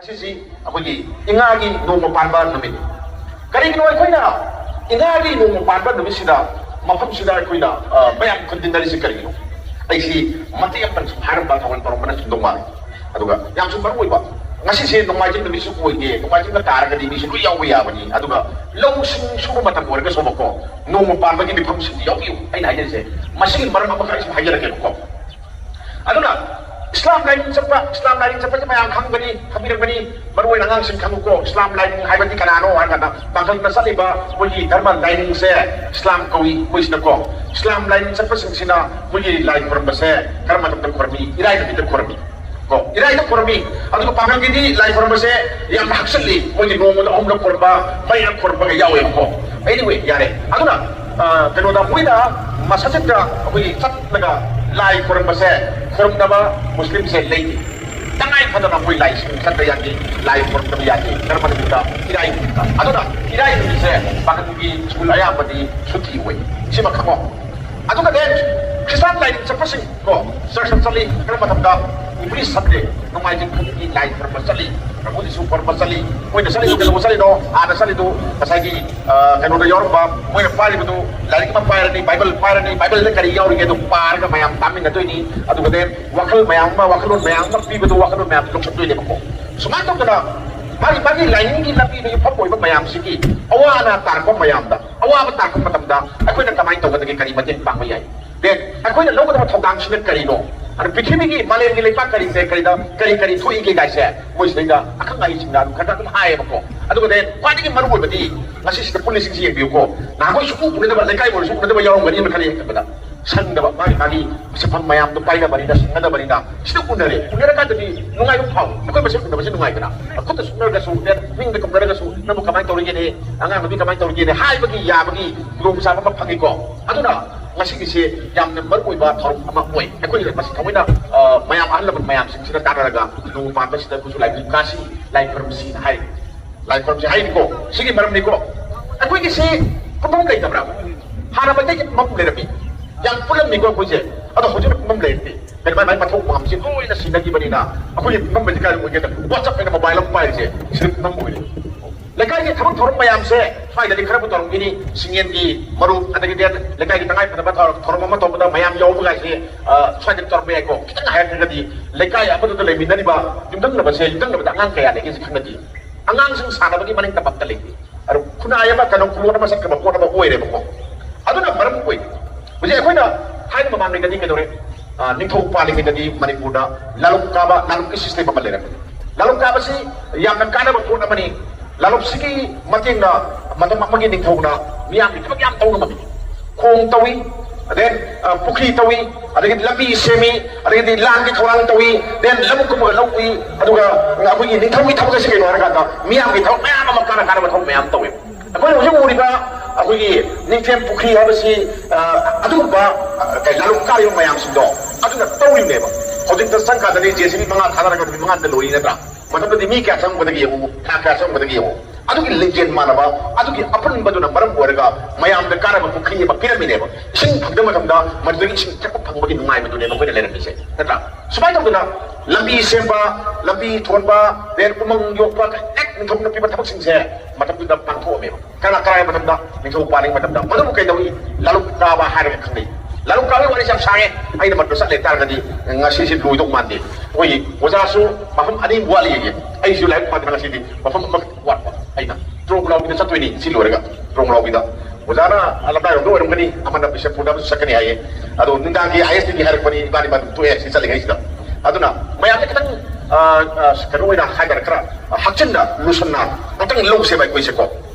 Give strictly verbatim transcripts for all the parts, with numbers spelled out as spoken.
ꯉꯁꯤꯁꯤ ꯑꯩꯈꯣꯏꯒꯤ ꯏꯉꯥꯒꯤ ꯅꯣꯡꯃ ꯄꯥꯟꯕ ꯅꯨꯃꯤꯠ꯫ ꯀꯔꯤꯒꯤꯅꯣ ꯑꯩꯈꯣꯏꯅ ꯏꯉꯥꯒꯤ ꯅꯣꯡꯃ ꯄꯥꯟꯕ ꯅꯨꯃꯤꯠꯁꯤꯗ ꯃꯐꯝꯁꯤꯗ ꯑꯩꯈꯣꯏꯅ, ꯑ, ꯃꯌꯥꯝ ꯈꯨꯟꯗꯤꯟꯅꯔꯤꯁꯤ ꯀꯔꯤꯒꯤꯅꯣ? ꯑꯩꯁꯤ ꯃꯇꯦꯛ ꯑꯃꯇꯪ ꯁꯨꯝ ꯍꯥꯏꯔꯝꯕ ꯊꯧꯒꯜ ꯇꯧꯔꯝꯕꯅ ꯆꯨꯝꯗꯧ ꯃꯥꯜꯂꯤ꯫ ꯑꯗꯨꯒ ꯌꯥꯝꯁꯨ ꯃꯔꯨ ꯑꯣꯏꯕ, ꯉꯁꯤꯁꯦ ꯅꯣꯡꯃꯥꯏꯖꯤꯡ ꯅꯨꯃꯤꯠꯁꯨ ꯑꯣꯏꯗꯦ, ꯅꯣꯡꯃꯥꯏꯖꯤꯡꯗ ꯇꯥꯔꯒꯗꯤ ꯃꯤꯁꯨ ꯂꯣꯏ ꯌꯥꯎꯕ ꯌꯥꯕꯅꯤ꯫ ꯑꯗꯨꯒ ꯂꯧꯁꯤꯡ ꯁꯨꯕ ꯃꯇꯝ ꯑꯣꯏꯔꯒꯁꯨꯕꯀꯣ, ꯅꯣꯡꯃ ꯄꯥꯟꯕꯒꯤ ꯃꯤꯐꯝꯁꯤꯡꯗꯤ ꯌꯥꯎꯕꯤꯌꯨ꯫ ꯑꯩꯅ ꯍꯥꯏꯖꯔꯤꯁꯦ, ꯃꯁꯤꯒꯤ ꯃꯔꯝ ꯑꯃꯈꯛ ꯑꯩ ꯁꯨꯝ ꯍꯥꯏꯖꯔꯛꯀꯦꯕꯀꯣ꯫ ꯑꯗꯨꯅ ꯏꯁꯂꯥꯝ ꯂꯥꯏꯅꯤꯡ ꯆꯠꯄ, ꯏꯁꯂꯥꯝ ꯂꯥꯏꯅꯤꯡ ꯆꯠꯄꯁꯦ ꯃꯌꯥꯝ ꯈꯪꯒꯅꯤ, ꯈꯪꯕꯤꯔꯝꯒꯅꯤ꯫ ꯃꯔꯨ ꯑꯣꯏꯅ ꯑꯉꯥꯡꯁꯤꯡ ꯈꯪꯉꯨꯀꯣ, ꯏꯁꯂꯥꯝ ꯂꯥꯏꯅꯤꯡ ꯍꯥꯏꯕꯗꯤ ꯀꯅꯥꯅꯣ ꯍꯥꯏꯔꯀꯥꯟꯗ, ꯄꯥꯡꯒꯜꯗ ꯆꯠꯂꯤꯕ ꯃꯣꯏꯒꯤ ꯙꯔꯃ ꯂꯥꯏꯅꯤꯡꯁꯦ ꯏꯁꯂꯥꯝ ꯀꯧꯏ꯫ ꯃꯣꯏꯁꯤꯅꯀꯣ, ꯏꯁꯂꯥꯝ ꯂꯥꯏꯅꯤꯡ ꯆꯠꯄꯁꯤꯡꯁꯤꯅ ꯃꯣꯏꯒꯤ ꯂꯥꯏ ꯈꯨꯔꯝꯕꯁꯦ ꯀꯔꯝꯕ ꯃꯇꯝꯗ ꯈꯨꯔꯝꯃꯤ? ꯏꯔꯥꯏ ꯅꯨꯃꯤꯠꯇ ꯈꯨꯔꯝꯃꯤ꯫ ꯀꯣ, ꯏꯔꯥꯏꯗ ꯈꯨꯔꯝꯃꯤ꯫ ꯑꯗꯨꯒ ꯄꯥꯡꯒꯜꯒꯤꯗꯤ ꯂꯥꯏ ꯈꯨꯔꯝꯕꯁꯦ ꯌꯥꯝꯅ ꯍꯛꯆꯜꯂꯤ, ꯃꯣꯏꯒꯤ ꯅꯣꯡꯃꯗ ꯑꯍꯨꯝꯂꯛ ꯈꯨꯔꯝꯕ, ꯃꯔꯤꯔꯛ ꯈꯨꯔꯝꯕꯒ ꯌꯥꯎꯋꯦꯕꯀꯣ꯫ Anyway, ꯌꯥꯔꯦ꯫ ꯑꯗꯨꯅ, ꯑ, ꯀꯩꯅꯣꯗ ꯃꯣꯏꯅ ꯃꯁꯥꯖꯤꯠꯇ ꯑꯩꯈꯣꯏꯒꯤ ꯆꯠꯂꯒ ꯂꯥꯏ ꯈꯨꯔꯝꯕꯁꯦ, ꯈꯨꯔꯨꯝꯗꯕ ꯃꯨꯁꯂꯤꯝꯁꯦ ꯂꯩꯇꯦ꯫ ꯇꯉꯥꯏ ꯐꯗꯅ ꯃꯣꯏ ꯂꯥꯏꯁꯪ ꯆꯠꯄ ꯌꯥꯗꯦ, ꯂꯥꯏ ꯈꯨꯔꯨꯝꯗꯕ ꯌꯥꯗꯦ꯫ ꯀꯔꯝꯕ ꯅꯨꯃꯤꯠꯇ? ꯏꯔꯥꯏ ꯅꯨꯃꯤꯠꯇ꯫ ꯑꯗꯨꯅ ꯏꯔꯥꯏ ꯅꯨꯃꯤꯠꯁꯦ ꯄꯥꯡꯒꯜꯒꯤ ꯁ꯭ꯀꯨꯜ ꯑꯌꯥꯝꯕꯗꯤ ꯁꯨꯇꯤ ꯑꯣꯏ꯫ ꯁꯤꯃ ꯈꯪꯉꯣ꯫ ꯑꯗꯨꯒꯅꯦ, ꯈ꯭ꯔꯤꯁꯇꯥꯟ ꯂꯥꯏꯅꯤꯡ ꯆꯠꯄꯁꯤꯡ ꯀꯣ, ꯆꯔꯆꯇ ꯆꯠꯂꯤ꯫ ꯀꯔꯝꯕ ꯃꯇꯝꯗ? Every Sunday, ꯅꯣꯡꯃꯥꯏꯖꯤꯡ ꯈꯨꯗꯤꯡꯒꯤ ꯂꯥꯏ ꯈꯨꯔꯨꯝꯕ ꯆꯠꯂꯤ, ꯄ꯭ꯔꯚꯨ ꯖꯤꯁꯨ ꯈꯨꯔꯨꯝꯕ ꯆꯠꯂꯤ꯫ ꯃꯣꯏꯅ ꯆꯠꯂꯤꯗꯣ ꯀꯩꯗꯧꯕ ꯆꯠꯂꯤꯅꯣ? ꯑꯥꯗ ꯆꯠꯂꯤꯗꯨ ꯉꯁꯥꯏꯒꯤ, ꯑ, ꯀꯩꯅꯣꯗ ꯌꯥꯎꯔꯝꯕ, ꯃꯣꯏꯅ ꯄꯥꯏꯔꯤꯕꯗꯨ, ꯂꯥꯏꯔꯤꯛ ꯑꯃ ꯄꯥꯏꯔꯅꯤ, ꯕꯥꯏꯕꯜ ꯄꯥꯏꯔꯅꯤ, ꯕꯥꯏꯕꯜꯗ ꯀꯔꯤ ꯌꯥꯎꯔꯤꯒꯦ ꯑꯗꯨ ꯄꯥꯔꯒ ꯃꯌꯥꯝ ꯇꯥꯃꯤꯟꯅꯗꯣꯏꯅꯤ꯫ ꯑꯗꯨꯒꯅꯦ, ꯋꯥꯈꯜ ꯃꯌꯥꯝ ꯑꯃ, ꯋꯥꯈꯜꯂꯣꯟ ꯃꯌꯥꯝ ꯑꯃ ꯄꯤꯕꯗꯨ, ꯋꯥꯈꯜꯂꯣꯟ ꯃꯌꯥꯝ ꯂꯧꯁꯤꯟꯗꯣꯏꯅꯦꯕꯀꯣ꯫ ꯁꯨꯃꯥꯏꯅ ꯇꯧꯗꯅ ꯃꯥꯒꯤ, ꯃꯥꯒꯤ ꯂꯥꯏꯅꯤꯡꯒꯤ ꯂꯝꯕꯤꯗ ꯌꯨꯝꯐꯝ ꯑꯣꯏꯕ ꯃꯌꯥꯝꯁꯤꯒꯤ ꯑꯋꯥ ꯑꯅꯥ ꯇꯥꯔꯛꯄ ꯃꯌꯥꯝꯗ, ꯑꯋꯥꯕ ꯇꯥꯔꯛꯄ ꯃꯇꯝꯗ ꯑꯩꯈꯣꯏꯅ ꯀꯃꯥꯏꯅ ꯇꯧꯒꯗꯒꯦ? ꯀꯔꯤ ꯃꯇꯦꯡ ꯄꯥꯡꯕ ꯌꯥꯏ? Then ꯑꯩꯈꯣꯏꯅ ꯂꯧꯒꯗꯕ ꯊꯧꯗꯥꯡꯁꯤꯅ ꯀꯔꯤꯅꯣ? ꯑꯗ ꯄ꯭ꯔꯤꯊꯤꯕꯤꯒꯤ, ꯃꯥꯂꯦꯝꯒꯤ ꯂꯩꯄꯥꯛ ꯀꯔꯤꯁꯦ, ꯀꯔꯤꯗ, ꯀꯔꯤ ꯀꯔꯤ ꯊꯣꯛꯏꯒꯦ ꯀꯥꯏꯁꯦ ꯃꯣꯏꯁꯤꯗꯩꯗ ꯑꯈꯪ ꯑꯍꯩꯁꯤꯡꯅ ꯑꯗꯨꯝ ꯈꯔ ꯈꯔ ꯑꯗꯨꯝ ꯍꯥꯏꯌꯦꯕꯀꯣ꯫ ꯑꯗꯨꯒ then ꯈ꯭ꯋꯥꯏꯗꯒꯤ ꯃꯔꯨ ꯑꯣꯏꯕꯗꯤ ꯉꯁꯤꯁꯤꯗ ꯄꯨꯜꯂꯤꯁꯤꯡꯁꯤ ꯌꯦꯡꯕꯤꯌꯨꯀꯣ꯫ ꯅꯍꯥꯟꯈꯣꯏ ꯁꯨꯡꯎ ꯎꯅꯗꯕ, ꯂꯩꯀꯥꯏ ꯑꯣꯏꯔꯁꯨ ꯎꯅꯗꯕ ꯌꯥꯎꯔꯝꯒꯅꯤ ꯈꯜꯂꯤ ꯈꯟꯕꯗ꯫ ꯁꯪꯗꯕ, ꯃꯥꯒꯤ ꯃꯥꯒꯤ ꯁꯤꯟꯐꯝ ꯃꯌꯥꯝꯗꯣ ꯄꯥꯏꯅꯕꯅꯤꯅ, ꯁꯪꯅꯗꯕꯅꯤꯅ꯫ ꯁꯤꯗ ꯎꯅꯔꯦ, ꯎꯅꯔꯀꯥꯟꯗꯗꯤ ꯅꯨꯡꯉꯥꯏꯕ ꯐꯥꯎꯏ꯫ ꯑꯩꯈꯣꯏ ꯃꯁꯦꯟ ꯎꯅꯕꯁꯦ ꯅꯨꯡꯉꯥꯏꯗꯅ꯫ ꯈꯨꯠꯇ ꯁꯨꯛꯅꯔꯒꯁꯨ, ꯃꯤꯡꯗ ꯀꯧꯅꯔꯒꯁꯨ, "ꯅꯪꯕꯨ ꯀꯃꯥꯏꯅ ꯇꯧꯔꯤꯒꯦꯅꯦ? ꯑꯉꯥꯡ ꯅꯨꯄꯤ ꯀꯃꯥꯏꯅ ꯇꯧꯔꯤꯒꯦꯅꯦ?" ꯍꯥꯏꯕꯒꯤ ꯌꯥꯕꯒꯤ ꯈꯨꯗꯣꯡꯆꯥꯕ ꯑꯃ ꯐꯪꯉꯤꯀꯣ꯫ ꯑꯗꯨꯅ ꯉꯁꯤꯒꯤꯁꯦ ꯌꯥꯝꯅ ꯃꯔꯨ ꯑꯣꯏꯕ ꯊꯧꯔꯝ ꯑꯃ ꯑꯣꯏ꯫ ꯑꯩꯈꯣꯏ ꯃꯁꯤ ꯊꯑꯣꯏꯅ, ꯑ, ꯃꯌꯥꯝ, ꯑꯍꯜ ꯂꯃꯟ ꯃꯌꯥꯝꯁꯤꯡꯁꯤꯅ ꯇꯥꯟꯅꯔꯒ ꯅꯣꯡꯃ ꯄꯥꯟꯕꯁꯤꯗ ꯑꯩꯈꯣꯏꯁꯨ ꯂꯥꯏꯕꯨꯡ ꯀꯥꯁꯤ, ꯂꯥꯏ ꯈꯨꯔꯨꯝꯁꯤꯅ ꯍꯥꯏꯔꯤ꯫ ꯂꯥꯏ ꯈꯨꯔꯨꯝꯁꯤ ꯍꯥꯏꯔꯤꯀꯣ꯫ ꯁꯤꯒꯤ ꯃꯔꯝꯅꯤꯀꯣ꯫ ꯑꯩꯈꯣꯏꯒꯤꯁꯤ ꯄꯨꯟꯐꯝ ꯂꯩꯇꯕ꯭ꯔꯥ? ꯍꯥꯟꯅ ꯃꯩꯇꯩꯒꯤ ꯄꯨꯟꯐꯝ ꯂꯩꯔꯝꯃꯤ, ꯌꯥꯝ ꯄꯨꯜꯂꯝꯃꯤꯀꯣ ꯑꯩꯈꯣꯏꯁꯦ꯫ ꯑꯗꯣ ꯍꯧꯖꯤꯛꯅ ꯄꯨꯟꯐꯝ ꯂꯩꯔꯛꯇꯦ꯫ ꯀꯩꯅꯣ ꯃꯥꯏ ꯃꯥꯏ ꯃꯊꯧ ꯃꯉꯝꯁꯦ ꯂꯣꯏꯅ ꯁꯤꯟꯅꯈꯤꯕꯅꯤꯅ ꯑꯩꯈꯣꯏꯒꯤ ꯐꯤꯕꯝ ꯍꯧꯖꯤꯛ ꯀꯥꯏꯗ ꯑꯣꯏꯒꯦꯗ? WhatsApp ꯑꯩꯅ ꯃꯣꯕꯥꯏꯜ ꯑꯃ ꯄꯥꯏꯔꯤꯁꯦ ꯁꯤꯗ ꯐꯤꯕꯝ ꯑꯣꯏꯔꯦ꯫ ꯂꯩꯀꯥꯏꯒꯤ ꯊꯕꯛ ꯊꯧꯔꯝ ꯃꯌꯥꯝꯁꯦ ꯁ꯭ꯋꯥꯏꯗꯗꯤ ꯈꯔꯕꯨ ꯇꯧꯔꯝꯈꯤꯅꯤ꯫ ꯁꯤꯡꯌꯦꯟꯒꯤ ꯃꯔꯨꯞ, ꯑꯗꯒꯤꯗꯤ ꯂꯩꯀꯥꯏꯒꯤ ꯇꯉꯥꯏ ꯐꯗꯕ ꯊꯧꯔꯝ, ꯊꯧꯔꯝ ꯑꯃ ꯇꯧꯕꯗ ꯃꯌꯥꯝ ꯌꯥꯎꯕꯒꯥꯏꯁꯦ, ꯑ, ꯁ꯭ꯋꯥꯏꯗ ꯇꯧꯔꯝꯕ ꯌꯥꯏꯀꯣ꯫ ꯈꯤꯇꯪ ꯍꯥꯏꯔꯒꯗꯤ ꯂꯩꯀꯥꯏ ꯑꯃꯗꯨꯗ ꯂꯩꯃꯤꯟꯅꯔꯤꯕ ꯌꯨꯝꯊꯪꯅꯕꯁꯦ, ꯌꯨꯝꯊꯪꯅꯕꯗ ꯑꯉꯥꯡ ꯀꯌꯥ ꯂꯩꯒꯦꯁꯦ ꯈꯪꯅꯗꯦ꯫ ꯑꯉꯥꯡꯁꯤꯡ ꯁꯥꯟꯅꯕꯒꯤ ꯃꯅꯤꯡ ꯇꯝꯄꯥꯛꯇ ꯂꯩꯇꯦ꯫ ꯑꯗꯨ ꯈꯨꯟꯅꯥꯏ ꯑꯃ, ꯀꯩꯅꯣ, ꯀꯣꯂꯣꯟ ꯑꯃ ꯆꯠꯈ꯭ꯔꯕ ꯄꯣꯠ ꯑꯃ ꯑꯣꯏꯔꯦꯕꯀꯣ꯫ ꯑꯗꯨꯅ ꯃꯔꯝ ꯑꯣꯏ꯫ ꯍꯧꯖꯤꯛ ꯑꯩꯈꯣꯏꯅ ꯊꯥꯏꯅ ꯃꯃꯥꯡꯉꯩꯗꯗꯤ ꯀꯩꯗꯧꯔꯦ? ꯑ, ꯅꯤꯡꯊꯧ ꯄꯥꯜꯂꯤꯉꯩꯗꯗꯤ ꯃꯅꯤꯄꯨꯔꯗ ꯂꯥꯂꯣꯡ ꯀꯥꯕ, ꯂꯥꯂꯣꯡꯒꯤ system ꯑꯃ ꯂꯩꯔꯝꯃꯤ꯫ ꯂꯥꯂꯣꯡ ꯀꯥꯕꯁꯤ ꯌꯥꯝꯅ ꯀꯥꯟꯅꯕ ꯄꯣꯠ ꯑꯃꯅꯤ꯫ ꯂꯥꯂꯣꯡꯁꯤꯒꯤ ꯃꯇꯦꯡꯅ ꯃꯇꯝ ꯑꯃꯒꯤ ꯅꯤꯡꯊꯧꯅ ꯃꯤꯌꯥꯝꯒꯤ ꯊꯕꯛ ꯌꯥꯝ ꯇꯧ ꯉꯝꯃꯝꯃꯤ꯫ ꯈꯣꯡ ꯇꯧꯏ, then, ꯑ, ꯄꯨꯈ꯭ꯔꯤ ꯇꯧꯏ, ꯑꯗꯒꯤꯗꯤ ꯂꯝꯕꯤ ꯁꯦꯝꯃꯤ, ꯑꯗꯒꯤꯗꯤ ꯂꯥꯟꯒꯤ ꯊꯧꯔꯥꯡ ꯇꯧꯏ, then ꯂꯧꯕꯨꯛ ꯀꯨꯝꯃꯒ ꯂꯧ ꯎꯏ, ꯑꯗꯨꯒ ꯑꯩꯈꯣꯏꯒꯤ ꯅꯤꯡꯊꯧꯒꯤ ꯊꯕꯛ ꯑꯁꯤ ꯀꯩꯅꯣ ꯍꯥꯏꯔꯀꯥꯟꯗ ꯃꯤꯌꯥꯝꯒꯤ ꯊꯕꯛ ꯃꯌꯥꯝ ꯑꯃ, ꯀꯥꯟꯅ ꯀꯥꯟꯅꯕ ꯊꯕꯛ ꯃꯌꯥꯝ ꯇꯧꯋꯦ꯫ ꯑꯩꯈꯣꯏꯅ ꯍꯧꯖꯤꯛ ꯎꯔꯤꯕ ꯑꯩꯈꯣꯏꯒꯤ ꯅꯤꯡꯊꯦꯝ ꯄꯨꯈ꯭ꯔꯤ ꯍꯥꯏꯕꯁꯤ, ꯑ, ꯑꯗꯨꯒꯨꯝꯕ, ꯑ, ꯀꯩ, ꯂꯥꯂꯣꯡ ꯀꯥꯔꯤꯕ ꯃꯌꯥꯝꯁꯤꯡꯗꯣ ꯑꯗꯨꯅ ꯇꯧꯔꯤꯕꯅꯦꯕ꯫ ꯍꯧꯖꯤꯛꯇ ꯆꯪꯀꯥꯟꯗꯗꯤ JCB ꯃꯉꯥ ꯊꯥꯗꯔꯒ ꯅꯨꯃꯤꯠ ꯃꯉꯥꯗ ꯂꯣꯏꯔꯤ ꯅꯠꯇ꯭ꯔꯥ? ꯃꯇꯝꯗꯨꯗꯤ ꯃꯤ ꯀꯌꯥ ꯆꯪꯉꯝꯒꯗꯒꯦ ꯌꯦꯡꯉꯨ, ꯊꯥ ꯀꯌꯥ ꯆꯪꯉꯝꯒꯗꯒꯦ ꯌꯦꯡꯉꯨ꯫ ꯑꯗꯨꯒꯤ ꯂꯤꯡꯖꯦꯜ ꯃꯥꯟꯅꯕ, ꯑꯗꯨꯒꯤ ꯑꯄꯨꯟꯕꯗꯨꯅ ꯃꯔꯝ ꯑꯣꯏꯔꯒ ꯃꯌꯥꯝꯗ ꯀꯥꯟꯅꯕ ꯄꯨꯈ꯭ꯔꯤ ꯑꯃ ꯄꯤꯔꯝꯃꯤꯅꯦꯕ꯫ ꯏꯁꯤꯡ ꯐꯪꯗꯕ ꯃꯇꯝꯗ ꯃꯗꯨꯗꯒꯤ ꯏꯁꯤꯡ ꯊꯛꯄ ꯐꯪꯕꯒꯤ ꯅꯨꯡꯉꯥꯏꯕꯗꯨꯅꯦꯕ ꯑꯩꯈꯣꯏꯅ ꯂꯩꯔꯝꯃꯤꯁꯦ, ꯅꯠꯇ꯭ꯔꯥ? ꯁꯨꯃꯥꯏꯅ ꯇꯧꯗꯅ ꯂꯝꯕꯤ ꯁꯦꯝꯕ, ꯂꯝꯕꯤ ꯊꯣꯟꯕ, then ꯎꯃꯪ ꯌꯣꯛꯄ, ꯍꯦꯛ ꯅꯤꯡꯊꯧꯅ ꯄꯤꯕ ꯊꯕꯛꯁꯤꯡꯁꯦ ꯃꯇꯝꯗꯨꯗ ꯄꯥꯡꯊꯣꯛꯑꯝꯃꯦꯕ꯫ ꯀꯅꯥ ꯀꯔꯥꯏ ꯃꯇꯝꯗ? ꯅꯤꯡꯊꯧ ꯄꯥꯜꯂꯤꯉꯩ ꯃꯇꯝꯗ꯫ ꯃꯗꯨꯕꯨ ꯀꯩꯗꯧꯏ? ꯂꯥꯂꯨꯛ ꯀꯥꯕ ꯍꯥꯏꯔꯒ ꯈꯪꯅꯩ꯫ ꯂꯥꯂꯨꯛ ꯀꯥꯕꯒꯤ ꯋꯥꯔꯤꯁꯦ ꯌꯥꯝ ꯁꯥꯡꯉꯦ, ꯑꯩꯅ ꯃꯗꯨ ꯆꯠꯂꯦ ꯇꯥꯔꯒꯗꯤ ꯉꯁꯤꯁꯦ ꯂꯣꯏꯗꯧ ꯃꯥꯟꯗꯦ꯫ ꯑꯩꯈꯣꯏꯒꯤ ꯑꯣꯖꯥꯁꯨ ꯃꯐꯝ ꯑꯅꯤ ꯋꯥꯠꯂꯤꯌꯦ꯫ ꯑꯩꯁꯨ ꯂꯥꯏꯔꯤꯛ ꯄꯥꯗꯅ ꯉꯁꯤꯗꯤ ꯃꯐꯝ ꯑꯃꯈꯛ ꯋꯥꯠꯄ꯫ ꯑꯩꯅ ꯇ꯭ꯔꯣꯡꯂꯥꯎꯕꯤꯗ ꯆꯠꯇꯣꯏꯅꯤ ꯁꯤ ꯂꯣꯏꯔꯒ꯫ ꯇ꯭ꯔꯣꯡꯂꯥꯎꯕꯤꯗ ꯑꯣꯖꯥꯅ ꯂꯝꯂꯥꯏꯔꯣꯝꯗ ꯑꯣꯏꯔꯝꯒꯅꯤ, ꯑꯃꯅ ꯕꯤꯁꯦꯝꯄꯨꯔꯗ ꯑꯃꯁꯨ ꯆꯠꯀꯅꯤ ꯍꯥꯏꯌꯦ꯫ ꯑꯗꯣ ꯅꯨꯡꯗꯥꯡꯒꯤ ISTꯒꯤ ꯍꯥꯏꯔꯛꯄꯅꯤ, ꯏꯕꯥꯅꯤ ꯃꯗꯨꯝ ꯇꯣꯛꯑꯦ ꯁꯤ ꯆꯠꯂꯤꯉꯩꯁꯤꯗ꯫ ꯑꯗꯨꯅ ꯃꯌꯥꯝꯁꯦ ꯈꯤꯇꯪ, ꯑ, ꯑ, ꯀꯩꯅꯣ ꯑꯣꯏꯅ ꯍꯥꯏꯇꯥꯔꯦ, ꯈꯔ ꯍꯛꯆꯤꯟꯅ ꯂꯨꯁꯟꯅ ꯑꯝꯇꯪ ꯂꯧꯁꯦꯕ ꯑꯩꯈꯣꯏꯁꯦꯀꯣ꯫